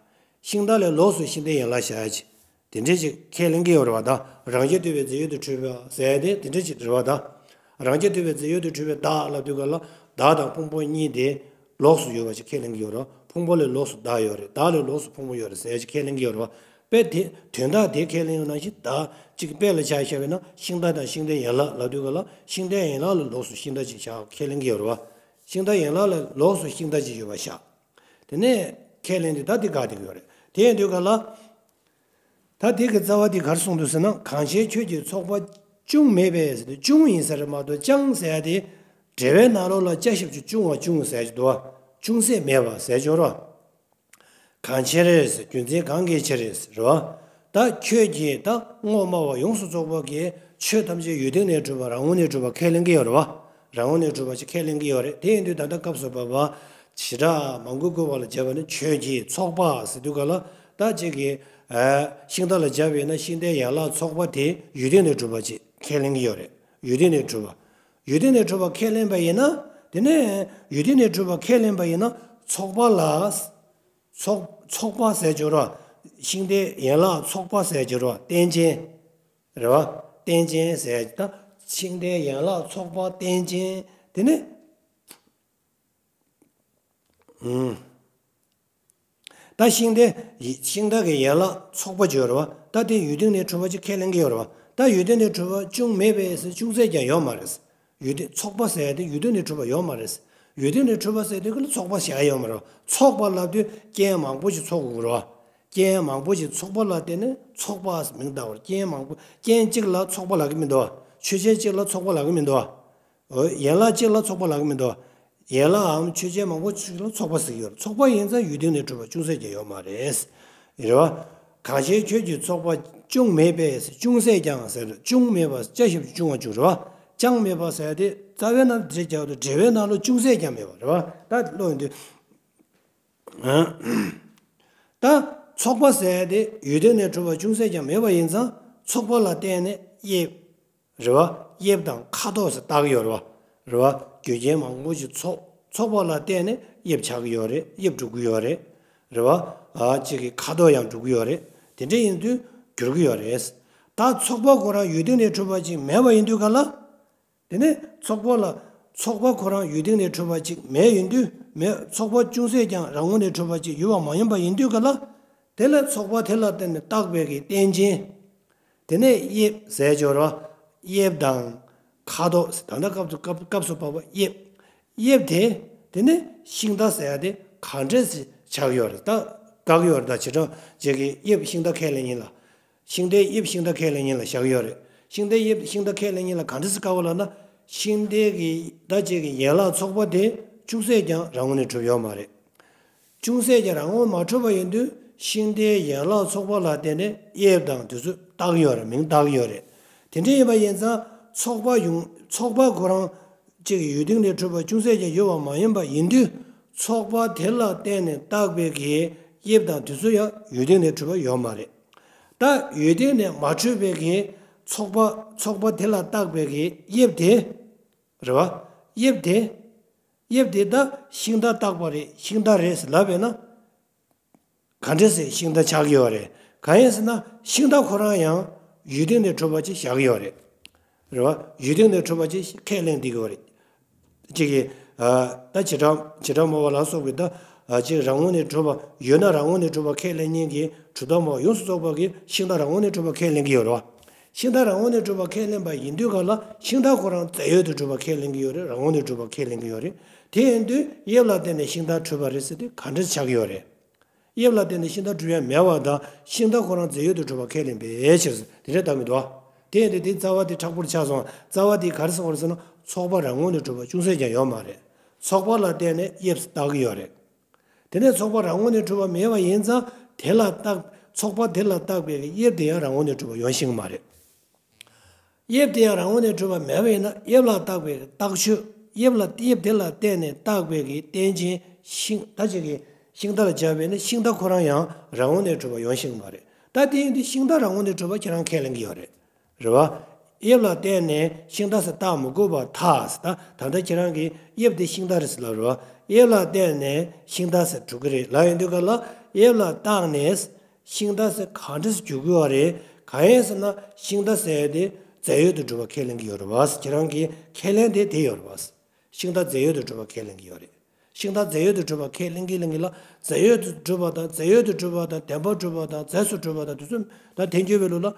ཤིང་རྟ་ལས་ལོགས་སུ་ཤིང་རྟའི་ཡན་ལག་བཞག་ཡ་ཅིག་དེ་འདྲས་ཅིག་ཁས་ལེན་གྱི་ཡོད་རེད་བ། ད་རང་རྐྱ་ཐུབ་པའི་རྫས་ཡོད་དུ་འཁྲུལ་པ་ཟེར་ཡ་དེ་དེ་འདྲས་ཅིག་རེད་བ། ད་རང་རྐྱ་ཐུབ་པའི་རྫས་ཡོད་དུ་འཁྲུལ་པའི་བདག་ལབ་དུས་ག་ལ། བདག་དང་ཕུང་པོ་གཉིས་དེ་ལོགས་སུ་ཡོད་པ་ཅིག་ཁས་ལེན་གྱི་ཡོད་རེད། ཕུང་པོ་ལས་ལོགས་སུ་བདག་ཡོད་རེད། བདག་ལས་ལོགས་སུ་ཕུང་པོ་ཡོད་རེད་ཟེར་ཡ་ཅིག་ཁས་ལེན་གྱི་ཡོད་རེད་བ། དཔེ་དེ་དོན་དག་དེ་ཁས་ལེན་ཡོད་ནང་བཞིན། བདག་ཅིག་དཔེ་ལ་ཆ་བཞག་པ་ཡིན་ན་ཤིང་རྟ་དང་ཤིང་རྟའི་ཡན་ལག་ལབ་དུས་ག་ལ། ཤིང་རྟའི་ཡན་ལག་ལས་ལོགས་སུ་ཤིང་རྟ་ཅིག་བཞག་ཁས་ལེན་གྱི་ཡོད་རེད་བ། ཤིང་རྟའི་ཡན་ལག་ལས་ལོགས་སུ་ཤིང་རྟ་ཅིག་ཡོད་པ་བཞག་དེ་ནས་ཁས་ལེན་དུས་ད་དེ་བཀག་བསྡད་ཀྱི་ཡོད་རེད། དེ་ཡིན་དུས་ག་ལ། ད་དེ་གི་རྩ་བ་འདི་ག་རེ་གསུངས་འདུག་ཟེར་ན། གང་ཕྱིར་ཁྱོད་ཀྱིས་ཚོགས་པ་ཅུང་མེད་པས་ཟེར་དུས། ཅུང་ཡིན་ས་རེད་མ་གཏོགས་ཅང་ཟེར་ཡ་དེ། འགྲེལ་པའི་ནང་ལོགས་ལ་སྐྱ་ཞབས་ཀྱུ་ཅུང་བ་ཅུང་ཟེར་གྱི་འདུག་བ། ཅུང་ཟད་མེད་པ་ཟེར་གྱི་ཡོད་རེད་བ། གང་ཕྱིར་ཟེར། རྒྱུ་མཚན་གང་གི་ཕྱིར་ཟེར་བ། ད་ཁྱོད་ཀྱིས་ད་དངོས་སྨྲ་བ་ཡོངས་སུ་རྫོགས་པ་གིས་ཆོས་ཐམས་ཅད་ཡུལ་དེ་ནས་གྲུབ་པ་རང་ངོས་ནས་གྲུབ་པ་ཁས་ལེན་གྱི་ཡོད་རེད་བ། རང་ངོས་ནས་གྲུབ་པ་ཅིག་ཁས་ལེན་གྱི་ཡོད་རེད། དེ་ཡིན་དུས་ད་ལྟ་སྐབས་སུ་བབ་པ་བྱེ་བྲག་མང་པོས་བཀོད་པ་ལ་སྦྱར་བ་ནི། ཁྱོད་ཀྱིས་ཚོགས་པ་ཟེར་དུས་ག་ལ། ད་ཅིག་གིས་ཨ་ཤིང་རྟ་ལ་སྦྱར་བས་ན་ཤིང་རྟའི་ཡན་ལག་ཚོགས་པ་དེ་ཡུལ་དེ་ནས་གྲུབ་པ་ཅིག་ཁས་ལེན་གྱི་ཡོད་རེད། ཡུལ་དེ་ནས་གྲུབ་པ། ཡུལ་དེ་ནས་གྲུབ་པ་ཁས་ལེན་པ་ཡིན་ན། དེ་ནས་ཡུལ་དེ་ནས་གྲུབ་པ་ཁས་ལེན་པ་ཡིན་ན། ཚོགས་པ་ལ། ཚོགས་ཚོགས་པ་ཟེར་གྱི་ཡོད་རེད་བ། ཤིང་རྟའི་ཡན་ལག་ཚོགས་པ་ཟེར་གྱི་ཡོད་རེད་བ། རྟེན་ཅན། རེད་བ། རྟེན་ཅན་ཟེར་ད། ཤིང་རྟའི་ཡན་ལག་ཚོགས་པ་རྟེན་ཅན། དེ་ནི། ཨུམ། ད་ཤིང་རྟའི་ཡི་ཤིང་རྟ་གི་ཡན་ལག་ཚོགས་པ་ཅིག་ཡོད་རེད་བ། ད་དེ་ཡུལ་དེ་ནས་གྲུབ་པ་ཅིག་ཁས་ལེན་གྱི་ཡོད་རེད་བ། ད་ཡུལ་དེ་ནས་གྲུབ་པ་ཅུང་མེད་པས་ཟེར། ཅུང་ཟད་ཀྱང་ཡོད་མ་རེད། ཡུལ་དེ་ཚོགས་པ་ཟེར་ཡ་དེ་ཡུལ་དེ་ནས་གྲུབ་པ་ཡོད་མ་རེད། ཡུལ་དེ་ནས་གྲུབ་པ་ཟེར་དུས་ཀྱི་ལ་ཚོགས་པ་བཞག་ཡ་ཡོད་མ་རེད། ཚོགས་པ་ལབ་དུས་རྐྱེན་མང་པོ་ཞིག་ཚོགས་དགོས་རེད་བ། རྐྱེན་མང་པོ་ཞིག་ཚོགས་པ་ལ་བརྟེན་ནས་ཚོགས་པ་མིང་བཏགས་པ་རེད། རྐྱེན་མང་པོ། རྐྱེན་གཅིག་ལ་ཚོགས་པ་ལབ་ཀྱི་མི་འདུག་བ། ཆོས་ཅན་གཅིག་ལ་ཚོགས་པ་ལབ་ཀྱི་མི་འདུག་བ། འོ། ཡན་ལག་གཅིག་ལ་ཚོགས་པ་ལབ་ཀྱི་མི་འདུག་ཡན་ལག་གམ་ཆོས་ཅན་མང་པོ་ཞིག་ལ་ཚོགས་པ་ཟེར་གྱི་ཡོད་རེད། ཚོགས་པ་ཡིན་ཙང་ཡུལ་དེ་ནས་གྲུབ་པ་ཅུང་ཟད་ཀྱང་ཡོད་མ་རེད། རེད་བ། གང་ཕྱིར་ཁྱོད་ཀྱིས་ཚོགས་པ་ཅུང་མེད་པས། ཅུང་ཟད་ཀྱང་ཟེར། ཅུང་མེད་པ། སྐྱ་ཞབས་ཀྱུ་ཅུང་བ་ཅུང་རེད་བ། ཅང་མེད་པ་ཟེར་ཏེ་རྩ་བའི་ནང་འགྲེལ་རྒྱག་ཏུ་འགྲེལ་པའི་ནང་ལ་ཅུང་ཟད་ཀྱང་མེད་པ་རེད་བ། ད་ཀློག་ཡོང་དུས། ད་ཚོགས་པ་ཟེར་ཏེ་ཡུལ་དེ་ནས་གྲུབ་པ་ཅུང་ཟད་ཀྱང་མེད་པ་ཡིན་ཙང་ཚོགས་པ་ལ་བརྟེན་ནས་དབྱིབས། རེད་བ། དབྱིབས་དང་ཁ་དོག་ཟེར་བཏགས་ཀྱི་ཡོད་རེད་བ། རེད་བ། རྒྱུ་རྐྱེན་མང་པོ་ཞིག་ཚོགས། ཚོགས་པ་ལ་བརྟེན་ནས་དབྱིབས་ཆགས་ཀྱི་ཡོད་རེད། དབྱིབས་འགྲུབ་ཀྱི་ཡོད་རེད། རེད་བ། ཨ་གཅིག་གི་ཁ་དོག་ཡང་འགྲུབ་ཀྱི་ཡོད་རེད། དེ་འདྲ་ཡིན་དུས་འགྱུར་གྱི་ཡོད་རེད། ད་ཚོགས་པ་ཁོ་རང་ཡུལ་སྟེང་ནས་གྲུབ་པ་ཅིག་མེད་པ་ཡིན་དུས་ག་ལ། དེ་ནས་ཚོགས་པ་ལ། ཚོགས་པ་ཁོ་རང་ཡུལ་སྟེང་ནས་གྲུབ་པ་ཅིག་མེད་ཡིན་དུས་མེད། ཚོགས་པ་ཅུང་ཟད་ཀྱང་རང་ངོས་ནས་གྲུབ་པ་ཅིག་ཡོད་པ་མ་ཡིན་པ་ཡིན་དུས་ག་ལ། དེ་ལ་ཚོགས་པ་དེ་ལ་བརྟེན་ནས་བཏགས་པའི་གི་རྟེན་ཅན། དེ་ནས་དབྱིབས་ཟེར་གྱི་ཡོད་རེད་བ། དབྱིབས་དང་། ཁ་དོག་ཟེར། ད་ལྟ་སྐབས་སུ་སྐབས་སྐབས་སུ་བབ་པ་དབྱིབས། དབྱིབས་དེ། དེ་ནས་ཤིང་རྟ་ཟེར་ཡ་དེ་ག་འདྲས་སེ་ཆགས་ཀྱི་ཡོད་རེད། ད་དགག་གི་ཡོད་རེད། ད་བྱེ་བྲག་ཅིག་གིས་དབྱིབས་ཤིང་རྟ་ཁས་ལེན་ཡིན་ལ། ཤིང་རྟའི་དབྱིབས་ཤིང་རྟ་ཁས་ལེན་ཡིན་ལ་བཞག་གི་ཡོད་རེད། ཤིང་རྟའི་དབྱིབས་ཤིང་རྟ་ཁས་ལེན་ཡིན་ལ་ག་འདྲས་སེ་བཀག་པ་ལབ་ན། ཤིང་རྟའི་གི་ད་ཅིག་གི་ཡན་ལག་ཚོགས་པ་དེ་ཅུང་ཟད་ཀྱང་རང་ངོས་ནས་གྲུབ་ཡོད་མ་རེད། ཅུང་ཟད་ཀྱང་རང་ངོས་མ་གྲུབ་པ་ཡིན་དུས་ཤིང་རྟའི་ཡན་ལག་ཚོགས་པ་ལ་བརྟེན་ནས་དབྱིབས་དང་དེ་ཚོ་བཏགས་ཡོད་རེད། མིང་བཏགས་ཡོད་རེད། དེ་འདྲ་ཡིན་པ་ཡིན་ཙང་ཚོགས་པ་ཡོང་། ཚོགས་པ་ཁོ་རང་གཅིག་ཡུལ་སྟེང་ནས་གྲུབ་པ་ཅུང་ཟད་ཀྱང་ཡོད་པ་མ་ཡིན་པ་ཡིན་དུས་ཚོགས་པ་དེ་ལ་བརྟེན་ནས་བཏགས་པའི་གི་དབྱིབས་དང་དེ་ཚོ་ཡང་ཡུལ་སྟེང་ནས་གྲུབ་པ་ཡོད་མ་རེད། ད་ཡུལ་སྟེང་ནས་མ་གྲུབ་པའི་གི་ཚོགས་པ། ཚོགས་པ་དེ་ལ་བཏགས་པའི་གི་དབྱིབས་དེ། རེད་བ། དབྱིབས་དེ། དབྱིབས་དེ་ད་ཤིང་རྟ་བཏགས་པ་རེད། ཤིང་རྟ་རེད་ཟེར་ལབ་པས་ན། ག་འདྲ་སེ་ཤིང་རྟ་ཆགས་ཀྱི་ཡོད་རེད། གང་ཡིན་ཟེར་ན་ཤིང་རྟ་ཁོ་རང་ཡང་ཡུལ་སྟེང་ནས་གྲུབ་པ་ཅིག་བཞག་གི་ཡོད་རེད། རེད་བ། ཡུལ་སྟེང་ནས་གྲུབ་པ་ཅིག་ཁས་ལེན་བསྡད་ཀྱི་ཡོད་རེད། གཅིག་གིས། ཨ་ད་བྱེ་བྲག་བྱེ་བྲག་སྨྲ་བ་ལ་སོགས་པས་ད། ཨ་གཅིག་རང་ངོས་ནས་གྲུབ་པ་ཡོད་ན་རང་ངོས་ནས་གྲུབ་པ་ཁས་ལེན་མཁན་གྱི་གྲུབ་མཐའ་སྨྲ་བ་ཡོངས་སུ་རྫོགས་པ་གིས་ཤིང་རྟ་རང་ངོས་ནས་གྲུབ་པ་ཁས་ལེན་གྱི་ཡོད་རེད་བ། ཤིང་རྟ་རང་ངོས་ནས་གྲུབ་པ་ཁས་ལེན་པ་ཡིན་དུས་ག་ལ་ཤིང་རྟ་ཁོ་རང་རྫས་ཡོད་དུ་གྲུབ་པ་ཁས་ལེན་གྱི་ཡོད་རེད། རང་ངོས་ནས་གྲུབ་པ་ཁས་ལེན་གྱི་ཡོད་རེད། དེ་ཡིན་དུས་དབྱིབས་ལ་བརྟེན་ནས་ཤིང་རྟ་གྲུབ་པ་རེད་ཟེར་དུས་ག་འདྲ་ཆགས་ཀྱི་ཡོད་རེད། དབྱིབས་ལ་བརྟེན་ནས་ཤིང་རྟ་གྲུབ་ཡ་མེད་པ་དང་ཤིང་རྟ་ཁོ་རང་རྫས་ཡོད་དུ་གྲུབ་པ་ཁས་ལེན་པའི་ཕྱིར་དེ་འདྲ་ལྟ་མི་འདུག་བ། དེ་ཡིན་དུས་དེ་རྩ་བ་དེ་མཁྲེགས་པོར་ཆགས་སོང་། རྩ་བ་དེ་ག་རེ་ཟེར་བ་རེད་ཟེར་ན་ཚོགས་པ་རང་ངོས་ནས་གྲུབ་པ་ཅུང་ཟད་ཀྱང་ཡོད་མ་རེད། ཚོགས་པ་ལ་བརྟེན་ནས་དབྱིབས་བཏགས་ཀྱི་ཡོད་རེད། དེ་ནས་ཚོགས་པ་རང་ངོས་ནས་གྲུབ་པ་མེད་པ་ཡིན་ཙང་དེ་ལ་བཏགས། ཚོགས་པ་དེ་ལ་བཏགས་པའི་དབྱིབས་དེ་ཡང་རང་ངོས་ནས་གྲུབ་པ་ཡོང་ཤེས་ཀྱི་མ་རེད། དབྱིབས་དེ་ཡང་རང་ངོས་ནས་གྲུབ་པ་མེད་པ་ཡིན་ན་དབྱིབས་ལ་བཏགས་པའི་རྟགས་ཆོས། དབྱིབས་ལ་དབྱིབས་དེ་ལ་བརྟེན་ནས་བཏགས་པའི་གི་རྟེན་ཅན་ཤིང་ད་ཅིག་གི་ ཤིང་རྟ་ལ་སྦྱར་བས་ན་ཤིང་རྟ་ཁོ་རང་ཡང་རང་ངོས་ནས་གྲུབ་པ་ཡོང་ཤེས་ཀྱི་མ་རེད། ད་དེ་ཡིན་དུས་ཤིང་རྟ་རང་ངོས་ནས་གྲུབ་པ་ཁྱེད་རང་ཁས་ལེན་གྱི་ཡོད་རེད། རེད་བ། དབྱིབས་ལ་བརྟེན་ནས་ཤིང་རྟ་ཟེར་བཏགས་མི་དགོས་པར་ཐལ་ཟེར། ད་ད་ལྟ་ཁྱེད་རང་གིས་དབྱིབས་དེ་ཤིང་རྟ་རེད་ཟེར་ལབ་རེད་བ། དབྱིབས་ལ་བརྟེན་ནས་ཤིང་རྟ་ཟེར་གྲུབ་ཀྱི་རེད་ལབ་ཡོང་དུས་ག་ལ་དབྱིབས་ལ་བརྟེན་ནས་ཤིང་རྟ་ཟེར་ག་འདྲ་ཟེར་འཇུག་གི་ཡོད་རེད། གང་ཡིན་ཟེར་ན་ཤིང་རྟ་ཟེར་དེ་རྫས་ཡོད་དུ་གྲུབ་པ་ཁས་ལེན་གྱི་ཡོད་རེད་བ། ཁྱེད་རང་གི་ཁས་ལེན་དེ་དེ་ཡོད་རེད་བ། ཤིང་རྟ་རྫས་ཡོད་དུ་གྲུབ་པ་ཁས་ལེན་གྱི་ཡོད་རེད། ཤིང་རྟ་རྫས་ཡོད་དུ་གྲུབ་པ་ཁས་ལེན་གྱི་ལེན་གྱི་ལ་རྫས་ཡོད་དུ་གྲུབ་པ་དང་རྫས་ཡོད་དུ་གྲུབ་པ་དང་བདེན་པར་གྲུབ་པ་དང་རྫས་སུ་གྲུབ་པ་དང་དེ་ཚོ་ད་དེ་འགྱུར་བའི་ལུགས་ལ་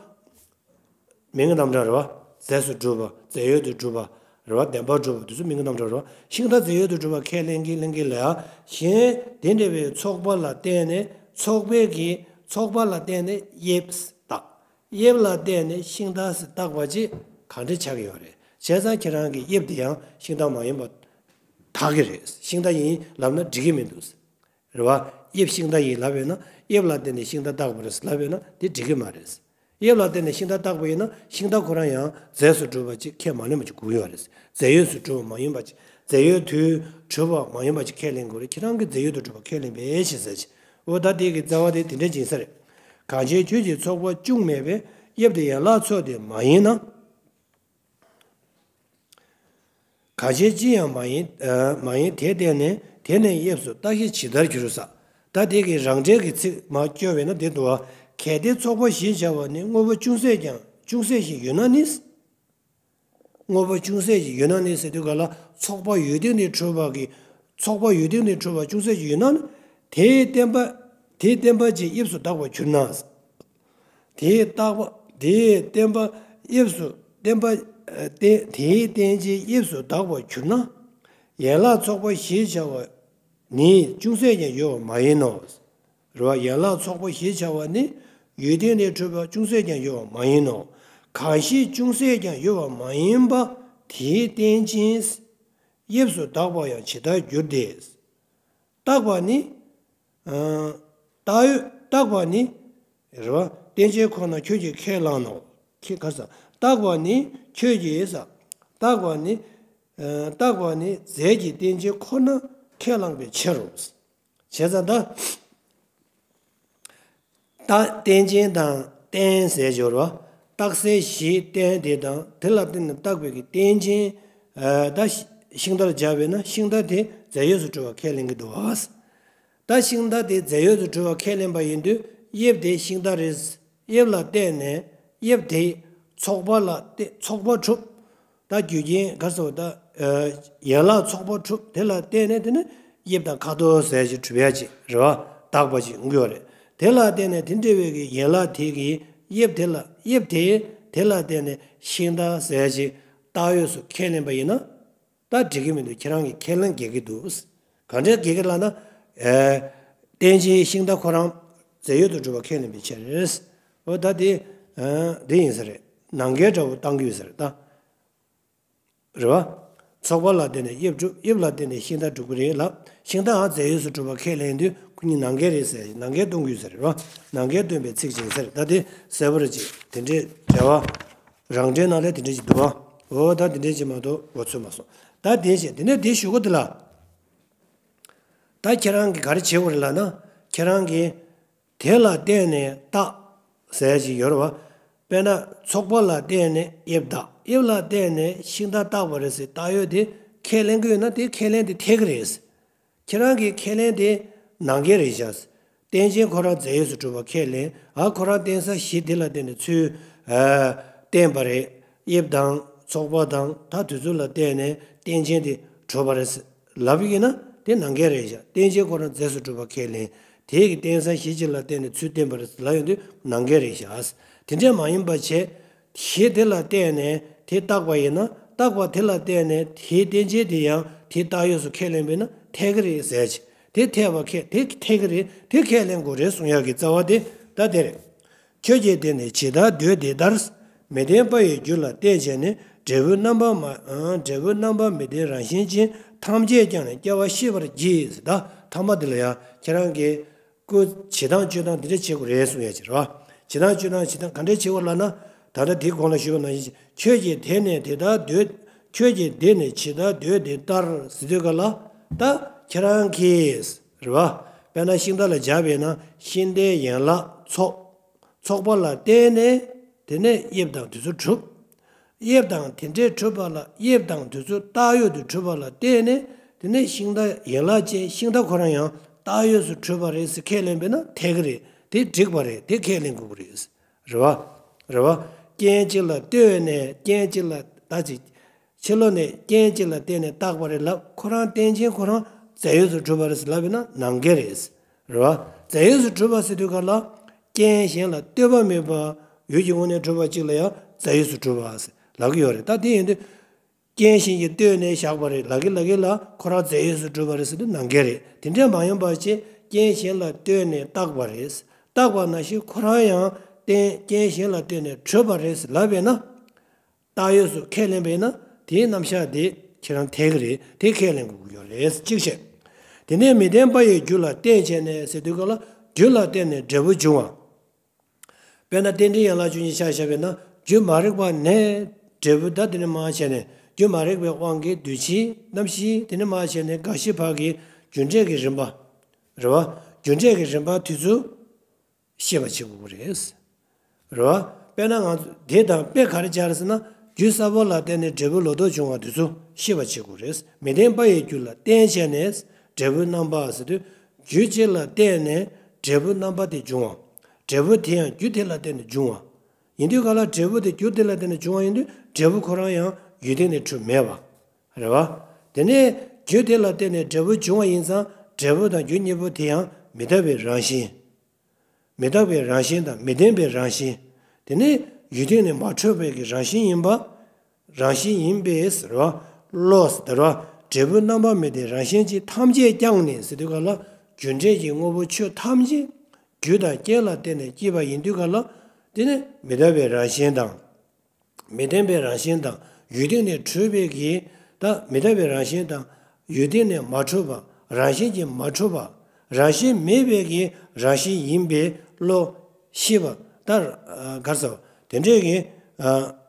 མིང་གི་རྣམ་གྲངས་རེད་བ། རྫས་སུ་གྲུབ་པ་རྫས་ཡོད་དུ་གྲུབ་པ་རེད་བ། བདེན་པར་གྲུབ་པ་དེ་ཚོ་མིང་གི་རྣམ་གྲངས་རེད་བ། ཤིང་རྟ་རྫས་ཡོད་དུ་གྲུབ་པ་ཁས་ལེན་གྱི་ལེན་གྱི་ལ་གཞན་དེ་འདྲ་བའི་ཚོགས་པ་ལ་བརྟེན་ནས་ཚོགས་པའི་གི་ཚོགས་པ་ལ་བརྟེན་ནས་དབྱིབས་དང་། དབྱིབས་ལ་བརྟེན་ནས་ཤིང་རྟ་ཟེར་བཏགས་པ་ཅིག་ག་འདྲ་ཆགས་ཀྱི་ཡོད་རེད། བྱས་ཙང་ཁྱེད་རང་གིས་དབྱིབས་དེ་ཡང་ཤིང་རྟ་མ་ཡིན་པ་དག་གི་རེད། ཤིང་རྟ་ཡིན་ལབ་ན་འགྲིག་གི་མི་འདུག་རེད་བ། དབྱིབས་ཤིང་རྟ་ཡིན་ལབ་ཡོད་ན་དབྱིབས་ལ་བརྟེན་ནས་ཤིང་རྟ་བཏགས་པ་རེད་ལབ་ཡོད་ན་དེ་འགྲིག་གི་མ་རེད། དབྱིབས་ལ་བརྟེན་ནས་ཤིང་རྟ་བཏགས་པ་ཡིན་ན་ཤིང་རྟ་ཁོ་རང་ཡང་རྫས་སུ་གྲུབ་པ་ཅིག་ཁས་མ་ལེན་པ་ཅིག་དགོས་ཀྱི་ཡོད་རེད། རྫས་ཡོད་སུ་གྲུབ་པ་མ་ཡིན་པ་ཅིག་རྫས་ཡོད་དུ་གྲུབ་པ་མ་ཡིན་པ་ཅིག་ཁས་ལེན་དགོས་རེད། ཁྱེད་རང་གིས་རྫས་ཡོད་དུ་གྲུབ་པ་ཁས་ལེན་པས་ཞེས་ཟེར་ཅིག་འོ་ད་དེ་གི་རྩ་བ་དེ་དེ་འདྲ་ཅིག་ཡིན་ས་རེད། གང་ཕྱིར་ཁྱོད་ཀྱི་ཚོགས་པ་བཅུ་མེད་པས་དབྱིབས་དེ་ཡན་ལག་ཚོགས་དེ་མ་ཡིན་ན། གང་ཕྱིར་ཅི་ཡང་མ་ཡིན། ཨ། མ་ཡིན་དེ་བརྟེན་ནས་དེ་ནི་དབྱིབས་སུ་བཏགས་ཞེས་ཇི་ལྟར་འགྱུར་ཟེར། ད་དེ་གི་རང་འགྲེལ་གྱི་ཚིག་མར་བསྐྱོར་བས་ན་དེ་འདུག་བ། གལ་ཏེ་ཚོགས་པ་ཞེས་བྱ་བ་ནི་དངོས་པོ་ཅུང་ཟད་ཀྱང་ཅུང་ཟད་ཞིག་ཡོད་ན་ནི། དངོས་པོ་ཅུང་ཟད་ཞིག་ཡོད་ན་ནི་ཟེར་དུས་ག་ལ་ཚོགས་པ་ཡོད་དེ་ནི་གྲུབ་པ་གི། ཚོགས་པ་ཡོད་དེ་ནི་གྲུབ་པ་ཅུང་ཟད་ཞིག་ཡོད་ན་ནི། དེའི་བརྟེན་པ། དེའི་བརྟེན་པ་ཅིག་དབྱིབས་སུ་བཏགས་པར་གྱུར་ན། དེའི་བཏགས་པ། དེའི་བརྟེན་པ་དབྱིབས་སུ་བརྟེན་པ། ཨ། བརྟེན། དེའི་རྟེན་ཅན་དབྱིབས་སུ་བཏགས་པར་གྱུར་ན། ཡན་ལག་ཚོགས་པ་ཞེས་བྱ་བ་ནི་ཅུང་ཟད་ཀྱང་ཡོད་པ་མ་ཡིན་ནོ། རེད་བ། ཡན་ལག་ཚོགས་པ་ཞེས་བྱ་བ་ནི་ཡོད་དེ་ནི་གྲུབ་པ་ཅུང་ཟད་ཀྱང་ཡོད་པ་མ་ཡིན་ནོ། གང་ཞིག་ཅུང་ཟད་ཀྱང་ཡོད་པ་མ་ཡིན་པ་དེའི་རྟེན་ཅན་དབྱིབས་སུ་བཏགས་པ་ཡང་ཇི་ལྟར་འགྱུར་ཏེ། བཏགས་པ་ནི། ཨ། བཏགས་ཡོད། བཏགས་པ་ནི། རེད་བ། རྟེན་ཅན་ཁོ་ན་ཁྱོད་ཀྱིས་ཁས་བླངས་ནོ། ཁྱེད་ག་ས། བཏགས་པ་ནི་ཁྱོད་ཀྱིས་ས། བཏགས་པ་ནི། ཨ། བཏགས་པ་ནི་རྫས་ཀྱི་རྟེན་ཅན་ཁོ་ན་ཁས་བླངས་པའི་ཕྱིར་རོ། བྱས་ཙང་ད། རྟགས་རྟེན་ཅན་དང་རྟེན་ཟེར་སྦྱོར་བ། རྟགས་གསལ་བཞིའི་རྟེན་དེ་དང་དེ་ལ་བརྟེན་ནས་བཏགས་པའི་གི་རྟེན་ཅན། ཨ། ད་ཤིང་རྟར་སྦྱར་བས་ན་ཤིང་རྟ་དེ་རྫས་ཡོད་སུ་གྲུབ་པ་ཁས་ལེན་གྱི་འདུག་བ། ད་ཤིང་རྟ་དེ་རྫས་ཡོད་དུ་གྲུབ་པ་ཁས་ལེན་པ་ཡིན་དུས་དབྱིབས་དེ་ཤིང་རྟ་རེད། དབྱིབས་ལ་བརྟེན་ནས་དབྱིབས་དེ་ཚོགས་པ་ལ་བརྟེན། ཚོགས་པ་གྲུབ། ད་རྒྱུ་རྐྱེན་ག་རེ་ཟེར་བ་ད། ཨ། ཡན་ལག་ཚོགས་པ་གྲུབ། དེ་ལ་བརྟེན་ནས་དེ་ནི་དབྱིབས་དང་ཁ་དོག་ཟེར་ཞིག་གྲུབ་ཡ་ཅིག་རེད་བ། དག་པ་ཅིག་ཡོང་གི་ཡོད་རེད། དེ་ལ་བརྟེན་ནས་དེ་འདྲ་བའི་གི་ཡན་ལག་དེ་གི་དབྱིབས་དེ་ལ། དབྱིབས་དེ་དེ་ལ་བརྟེན་ནས་ཤིང་རྟ་ཟེར་ཞིག་བཏགས་ཡོད་སུ་ཁས་ལེན་པ་ཡིན་ན། ད་འགྲིག་གི་མི་འདུག་ཁྱེད་རང་གི་ཁས་ལེན་འགལ་གྱི་འདུག་ག་འདྲ་འགལ་གྱི་ལབ་ན། ཨ། རྟེན་ཅན་ཤིང་རྟ་ཁོ་རང་རྫས་ཡོད་དུ་གྲུབ་པ་ཁས་ལེན་པའི་ཕྱིར། འོ་ད་དེ། ཨ། དེ་ཡིན་ས་རེད། ནང་འགལ་འདྲ་བོ་བཏང་གི་ཡོད་ས་རེད་ད། རེད་བ། ཚོགས་པ་ལ་བརྟེན་ནས་དབྱིབས་གྲུབ། དབྱིབས་ལ་བརྟེན་ནས་ཤིང་རྟ་གྲུབ་ཀྱི་རེད་ལ། ཤིང་རྟའང་རྫས་ཡོད་སུ་གྲུབ་པ་ཁས་ལེན་དུས་ཁོ་གཉིས་ནང་འགལ་རེད་ཟེར། ནང་འགལ་སྟོན་གྱི་ཡོད་ས་རེད་བ། ནང་འགལ་སྟོན་པའི་ཚིག་ཅིག་ཡིན་ས་རེད། ད་དེ་གསལ་པོ་རེད་ཅིག་དེ་འདྲའི་འགྲེལ་བ། རང་འགྲེལ་ནང་ལ་དེ་འདྲ་ཞིག་འདུག་བ། འོ་ད་དེ་འདྲ་ཞིག་མ་གཏོགས་འོ་ཚོད་མ་སོང་། ད་དེ་བྱས་དེ་ནས་དེ་ཞུ་གོ་དེ་ལ། ད་ཁྱེད་རང་གིས་ག་རེ་བྱེད་དགོས་རེད་ལབ་ན། ཁྱེད་རང་གིས་དེ་ལ་བརྟེན་ནས་བཏགས་ཟེར་ཞིག་ཡོད་རེད་བ། དཔེར་ན་ཚོགས་པ་ལ་བརྟེན་ནས་དབྱིབས་བཏགས། དབྱིབས་ལ་བརྟེན་ནས་ཤིང་རྟ་བཏགས་པ་རེད་ཟེར་བཏགས་ཡོད་དེ་ཁས་ལེན་གྱི་ཡོད་ན་དེ་ཁས་ལེན་དེ་འཐད་ཀྱི་རེད། ཁྱེད་རང་གི་ཁས་ལེན་དེ་ནང་འགལ་རེད་ཤག་རྟེན་ཅན་ཁོ་རང་རྫས་ཡོད་སུ་གྲུབ་པ་ཁས་ལེན། ཨ། ཁོ་རང་རྟེན་ས་གཞི་དེ་ལ་བརྟེན་ནས་ཚུར། ཨ། བརྟེན་པ་རེད། དབྱིབས་དང་ཚོགས་པ་དང་ད་དེ་ཚོ་ལ་བརྟེན་ནས་རྟེན་ཅན་དེ་གྲུབ་པ་རེད་ལབ་ཡིན་ན་དེ་ནང་འགལ་རེད་ཤག་རྟེན་ཅན་ཁོ་རང་རྫས་སུ་གྲུབ་པ་ཁས་ལེན། དེ་གི་རྟེན་ས་གཞི་གཅིག་ལ་བརྟེན་ནས་ཚུར་བརྟེན་པ་རེད་ལབ་ཡོང་དུས་ནང་འགལ་རེད་ཤག་དེ་འདྲ་མ་ཡིན་པ་བྱས། གཞི་དེ་ལ་བརྟེན་ནས་དེ་བཏགས་པ་ཡིན་ན། བཏགས་པ་དེ་ལ་བརྟེན་ནས་དེའི་རྟེན་ཅན་དེ་ཡང་དེ་བཏགས་ཡོད་སུ་ཁས་ལེན་པས་ན་འཐད་ཀྱི་རེད་ཟེར་གྱི། དེ་འཐད་པ་ཁས། དེ་འཐད་ཀྱི་རེད། དེ་ཁས་ལེན་དགོས་རེད་གསུང་ཡག་གི་རྩ་བ་དེ་ད་དེ་རེད། ཁྱོད་ཀྱིས་དེ་ནི་ཇི་ལྟར་འདོད་དེ་ལྟར། མི་ལྡན་པ་ཡི་རྒྱུ་ལ་བརྟེན་བྱས་ནས་འབྲས་བུ་རྣམ་པ་མ། ཨ། འབྲས་བུ་རྣམ་པ་མི་ལྡན་རང་བཞིན་ཅན་ཐམས་ཅད་ཀྱང་ནི་སྐྱེ་བ་ཤེས་པར་གྱིས། ད་ཐ་མ་འདི་ལ་ཡང་ཁྱེད་རང་གིས་སྐུ་བྱེད་སྟངས་སྤྱོད་སྟངས་འདི་འདྲ་བྱེད་དགོས་རེད་གསུང་ཡ་ཅིག་རེད་བ། བྱེད་སྟངས་སྤྱོད་སྟངས་བྱེད་སྟངས་ག་འདྲ་བྱེད་དགོས་ལབ་ན། ད་ལྟ་དེའི་གོང་ལ་ཞུས་པ་ནང་བཞིན་ཁྱོད་ཀྱིས་དེ་ནི་དེ་ལྟར་འདོད། ཁྱོད་ཀྱིས་དེ་ནི་ཇི་ལྟར་འདོད་དེ་ལྟར་ཟེར་དུས་ག་ལ། ད་ཁྱེད་རང་གིས་རེད་བ། དཔེར་ན་ཤིང་རྟ་ལ་སྦྱར་བས་ན་ཤིང་རྟའི་ཡན་ལག་ཚོགས། ཚོགས་པ་ལ་བརྟེན་ནས་དེ་ནས་དབྱིབས་དང་དུས་ཚོད་གྲུབ། དབྱིབས་དང་དེ་འདྲའི་གྲུབ་པ་ལ་དབྱིབས་དང་དུས་ཚོད་བཏགས་ཡོད་དུ་གྲུབ་པ་ལ་བརྟེན་ནས་དེ་ནས་ཤིང་རྟ་ཡན་ལག་ཅན་ཤིང་རྟ་ཁོ་རང་ཡང་བཏགས་ཡོད་སུ་གྲུབ་པ་རེད་ཟེར་ཁས་ལེན་པས་ན་འཐད་ཀྱི་རེད། དེ་འགྲིག་པ་རེད། དེ་ཁས་ལེན་དགོས་ཀྱི་རེད། རེད་བ། རེད་བ། རྐྱེན་གཅིག་ལ་ལྟོས་ནས་རྐྱེན་གཅིག་ལ་ད་ཅིག་ཕྱི་ལོགས་ནས་རྐྱེན་གཅིག་ལ་བརྟེན་ནས་བཏགས་པ་རེད་ལབ། ཁོ་རང་རྟེན་ཅན་ཁོ་རང་རྫས་ཡོད་སུ་གྲུབ་པ་རེད་ཟེར་ལབ་པས་ན་ནང་འགལ་རེད། རེད་བ། རྫས་ཡོད་སུ་གྲུབ་པ་ཟེར་དུས་ག་ལ་རྐྱེན་གཞན་ལ་ལྟོས་པ་མེད་པ་ཡུལ་གྱི་དངོས་གནས་གྲུབ་པ་གཅིག་ལ་ཡང་རྫས་ཡོད་སུ་གྲུབ་པ་ཟེར་ལབ་ཀྱི་ཡོད་རེད། ད་དེ་ཡིན་དུས་རྐྱེན་གཞན་གྱིས་ལྟོས་ནས་བཞག་པ་རེད་ལབ་ཀྱི་ལབ་ཀྱི་ལ་ཁོ་རང་རྫས་ཡོད་སུ་གྲུབ་པ་རེད་ཟེར་དུས་ནང་འགལ་རེད། དེ་འདྲ་མ་ཡིན་པ་ཅིག་རྐྱེན་གཞན་ལ་ལྟོས་ནས་བཏགས་པ་རེད། བཏགས་པ་ནང་བཞིན་ཁོ་རང་ཡང་རྟེན་རྐྱེན་གཞན་ལ་ལྟོས་ནས་གྲུབ་པ་རེད་ཟེར་ལབ་པས་ན། བཏགས་ཡོད་སུ་ཁས་ལེན་པས་ན་དེའི་རྣམ་གཞག་དེ་ཁྱེད་རང་འཐད་ཀྱི་རེད། དེ་ཁས་ལེན་དགོས་ཀྱི་ཡོད་རེད། གཅིག་བཤད། དེ་ནས་མི་ལྡན་པ་ཡི་རྒྱུ་ལ་བརྟེན་བྱས་ནས་ཟེར་དུས་ག་ལ་རྒྱུ་ལ་བརྟེན་ནས་འབྲས་བུ་འབྱུང་བ། དཔེར་ན་རྟེན་འབྲེལ་ཡན་ལག་བཅུ་གཉིས་ཆ་བཞག་པས་ན་རྒྱུ་མ་རིག་པ་ནས་འབྲས་བུ་ད་དེ་ནས་མར་བྱས་ནས་རྒྱུ་མ་རིག་པའི་དབང་གིས་དུས་ཕྱིས་རྣམ་ཤེས་དེ་ནས་མར་བྱས་ནས་རྒ་ཤི་བར་གྱི་རྒྱུ་འབྲས་ཀྱི་རིམ་པ། རེད་བ། རྒྱུ་འབྲས་ཀྱི་རིམ་པ་དེ་ཚོ་ཤེས་པར་བྱེད་དགོས་ཀྱི་རེད། རེད་བ། དཔེར་ན་ང་ཚོ་དེ་དང་དཔེ་ག་རེ་སྦྱར་ཟེར་ན་རྒྱུ་གསར་པ་ལ་བརྟེན་ནས་འབྲས་བུ་ལོག་རྟོག་འབྱུང་བ་དེ་ཚོ་ཤེས་པར་བྱེད་དགོས་རེད། མི་ལྡན་པ་ཡི་རྒྱུ་ལ་བརྟེན་བྱས་ནས་འབྲས་བུ་རྣམ་པ་ཟེར་དུས་རྒྱུ་གཅིག་ལ་བརྟེན་ནས་འབྲས་བུ་རྣམ་པ་དེ་འབྱུང་བ། འབྲས་བུ་དེ་ཡང་རྒྱུ་དེ་ལ་བརྟེན་ནས་འབྱུང་བ། ཡིན་དུས་ག་ལ་འབྲས་བུ་དེ་རྒྱུ་དེ་ལ་བརྟེན་ནས་འབྱུང་བ་ཡིན་དུས་འབྲས་བུ་ཁོ་རང་ཡང་ཡུལ་དེ་ནས་གྲུབ་མེད་པ། རེད་བ། དེ་ནས་རྒྱུ་དེ་ལ་བརྟེན་ནས་འབྲས་བུ་འབྱུང་བ་ཡིན་ཙང་འབྲས་བུ་དང་རྒྱུ་གཉིས་པོ་དེ་ཡང་མི་རྟག་པའི་རང་བཞིན། མི་རྟག་པའི་རང་བཞིན་དང་མི་ལྡན་པའི་རང་བཞིན། དེ་ནི་ཡུལ་དེ་ནས་མ་འཕྲོས་པའི་གི་རང་བཞིན་ཡིན་པ། རང་བཞིན་ཡིན་པས་ཟེར་བ། བློ་ཟེར་བ། འབྲས་བུ་རྣམ་པ་མི་ལྡན་རང་བཞིན་གྱིས་ཐམས་ཅད་ཀྱང་ནི་ཟེར་དུས་ག་ལ་རྒྱུ་འབྲས་ཀྱི་དངོས་པོ་ཆོས་ཐམས་ཅད་རྒྱུ་དང་རྐྱེན་ལ་བརྟེན་ནས་སྐྱེས་པ་ཡིན་དུས་ག་ལ་དེ་ནི་མི་རྟག་པའི་རང་བཞིན་དང་། མི་ལྡན་པའི་རང་བཞིན་དང་ཡུལ་དེ་ནས་འཕྲོས་པའི་གི་ད་མི་རྟག་པའི་རང་བཞིན་དང་ཡུལ་དེ་ནས་མ་འཕྲོས་པ་རང་བཞིན་གྱིས་མ་འཕྲོས་པ་རང་བཞིན་མེད་པའི་གི་རང་བཞིན་ཡིན་པའི་བློ་ཤེས་པ་ད་གར་སོ་དེ་འདྲས་གི་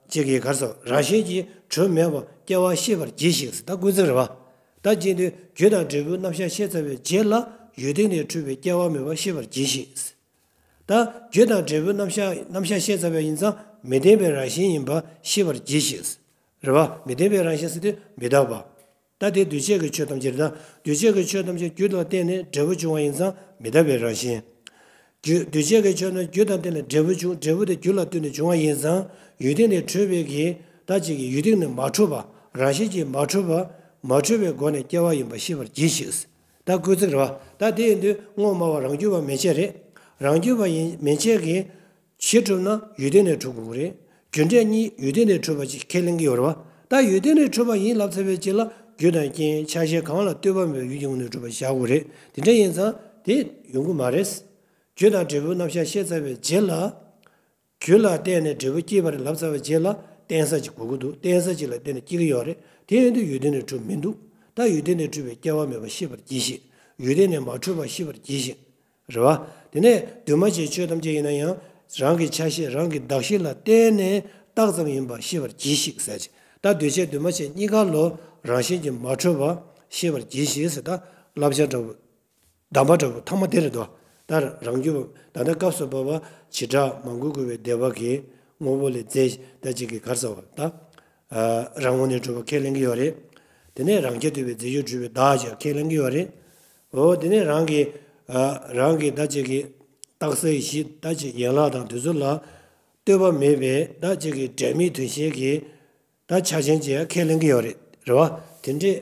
ཅིག་གི་གར་སོ་རང་བཞིན་གྱིས་གྲུབ་མེད་པ་སྐྱེ་བ་ཤེས་པར་གྱིས་ཤིག་ད་ཀུན་རྫོབ་རེད་བ། ད་ཅི་འདོད་རྒྱུ་དང་འབྲས་བུའི་རྣམ་གཞག་ཤེས་ཚར་བའི་རྗེས་ལ་ཡུལ་དེ་ནས་འཕྲོས་པའི་སྐྱེ་བ་མེད་པ་ཤེས་པར་གྱིས་ཤིག་ད་རྒྱུ་དང་འབྲས་བུའི་རྣམ་གཞག་རྣམ་གཞག་ཤེས་ཚར་བ་ཡིན་ཙང་མི་ལྡན་པའི་རང་བཞིན་ཡིན་པ་ཤེས་པར་གྱིས་ཤིག་རེད་བ། མི་ལྡན་པའི་རང་བཞིན་ཟེར་དུས་མི་རྟག་པ། ད་དེ་འདུས་བྱས་ཀྱི་ཆོས་ཐམས་ཅད་རེད་ད། འདུས་བྱས་ཀྱི་ཆོས་ཐམས་ཅད་རྒྱུ་ལ་བརྟེན་ནས་འབྲས་བུ་འབྱུང་བ་ཡིན་ཙང་མི་རྟག་པའི་རང་བཞིན། རྒྱུ་འདུས་བྱས་ཀྱི་ཆོས་རྣམས་རྒྱུ་དང་བརྟེན་ནས་འབྲས་བུ་འབྱུང་འབྲས་བུ་དེ་རྒྱུ་ལ་ལྟོས་ནས་འབྱུང་བ་ཡིན་ཙང་ཡུལ་དེ་ནས་འཕྲོས་པའི་གི་ད་ཅིག་གི་ཡུལ་དེ་ནས་མ་འཕྲོས་པ་རང་བཞིན་གྱིས་མ་འཕྲོས་པ་མ་འཕྲོས་པའི་སྒོ་ནས་སྐྱེ་བ་ཡིན་པ་ཤེས་པར་གྱིས་ཤིག་ད་ཀུན་རྫོབ་རེད་བ། ད་དེ་ཡིན་དུས་དངོས་སྨྲ་བ་རང་རྒྱུད་པ་མན་ཆད་རེད། རང་རྒྱུད་པ་ཡིན་མན་ཆད་ཀྱིས་གཞི་གྲུབ་ན་ཡུལ་དེ་ནས་གྲུབ་དགོས་ཀྱི་རེད། རྒྱུ་འབྲས་གཉིས་ཡུལ་དེ་ནས་གྲུབ་པ་ཅིག་ཁས་ལེན་གྱི་ཡོད་རེད་བ། ད་ཡུལ་དེ་ནས་གྲུབ་པ་ཡིན་ལབ་ཚར་བའི་རྗེས་ལ་རྒྱུ་དང་རྐྱེན་ཆ་ཤས་གང་ལ་ལྟོས་པ་མེད་པའི་ཡུལ་གྱི་དངོས་གནས་གྲུབ་པ་བཞག་དགོས་རེད། དེ་འདྲ་ཡིན་ཙང་དེ་ཡོང་གི་མ་རེད། རྒྱུ་དང་འབྲས་བུའི་རྣམ་གཞག་ཤེས་ཚར་བའི་རྗེས་ལ། རྒྱུ་ལ་བརྟེན་ནས་འབྲས་བུ་སྐྱེས་པ་རེད་ལབ་ཚར་བའི་རྗེས་ལ་བརྟེན་ས་ཅིག་དགོས་ཀྱི་འདུག་བརྟེན་ས་ཅིག་ལ་བརྟེན་ནས་སྐྱེ་གི་ཡོད་རེད། དེ་ཡིན་དུས་ཡུལ་དེ་ནས་གྲུབ་མི་འདུག་ད་ཡུལ་དེ་ནས་གྲུབ་པའི་སྐྱེ་བ་མེད་པ་ཤེས་པར་གྱིས་ཤིག་ཡུལ་དེ་ནས་མ་འཕྲོས་པ་ཤེས་པར་གྱིས་ཤིག་རེད་བ། དེ་ནས་འདུས་མ་བྱས་ཆོས་ཐམས་ཅད་ཡིན་ན་ཡང་རང་གི་ཆ་ཤས་རང་གི་གདགས་གཞི་ལ་བརྟེན་ནས་རྟགས་ཙམ་ཡིན་པ་ཤེས་པར་གྱིས་ཤིག་ཟེར་ཅིག་ད་འདུས་བྱས་འདུས་མ་བྱས་གཉིས་ཀ་ལོ་རང་བཞིན་གྱིས་མ་འཕྲོས་པ་ཤེས་པར་གྱིས་ཤིག་ཟེར་ད་བསླབ་བྱ་འདྲ་བོ། གདམས་པ་འདྲ་བོ་ཐ་མ་དེ་རེད་དོ། ད་རང་རྒྱུད་པ་ད་ལྟ་སྐབས་སུ་བབ་པ་བྱེ་བྲག་མང་པོས་བསྐོར་བའི་སྡེ་པ་གི་དངོས་པོ་ལས་རྫས་ད་ཅིག་གི་གར་ཟ་བ་ད། རང་ངོས་ནས་གྲུབ་པ་ཁས་ལེན་གྱི་ཡོད་རེད། དེ་ནས་རང་རྐྱ་ཐུབ་པའི་རྫས་ཡོད་གྲུབ་པའི་བདག་ཅེས་ཁས་ལེན་གྱི་ཡོད་རེད། འོ་དེ་ནས་རང་གི་རང་གི་ད་ཅིག་གི་རྟགས་གསལ་གཞི་ད་ཅིག་ཡན་ལག་དང་དེ་ཚོ་ལ་ལྟོས་པ་མེད་པའི་ད་ཅིག་གི་འབྲེལ་མེད་དོན་ཤེས་ཀྱི་ད་ཆ་ཅན་ཅེས་ཁས་ལེན་གྱི་ཡོད་རེད། རེད་བ། དེ་འདྲས།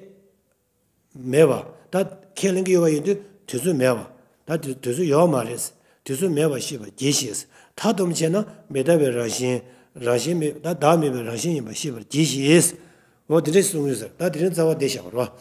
མེད་པ། ད་ཁས་ལེན་གྱི་ཡོད་པ་ཡིན་དུས་དུས་ཚོད་མེད་པ། ད་དུས་དུས་ཚོད་ཡོད་མ་རེད། དུས་ཚོད་མེད་པ་ཤེས་པར་གྱིས་ཤིག་མཐའ་སྡོམ་བྱས་ན་མི་རྟག་པའི་རང་བཞིན། རང་བཞིན་མེད་ད་བདག་མེད་པའི་རང་བཞིན་ཡིན་པ་ཤེས་པར་གྱིས་ཤིག་འོ་དེ་འདྲས་གསུང་ཡོད་ཟེར། ད་དེ་རིང་རྩ་བ་དེ་བཞག་པ་རེད་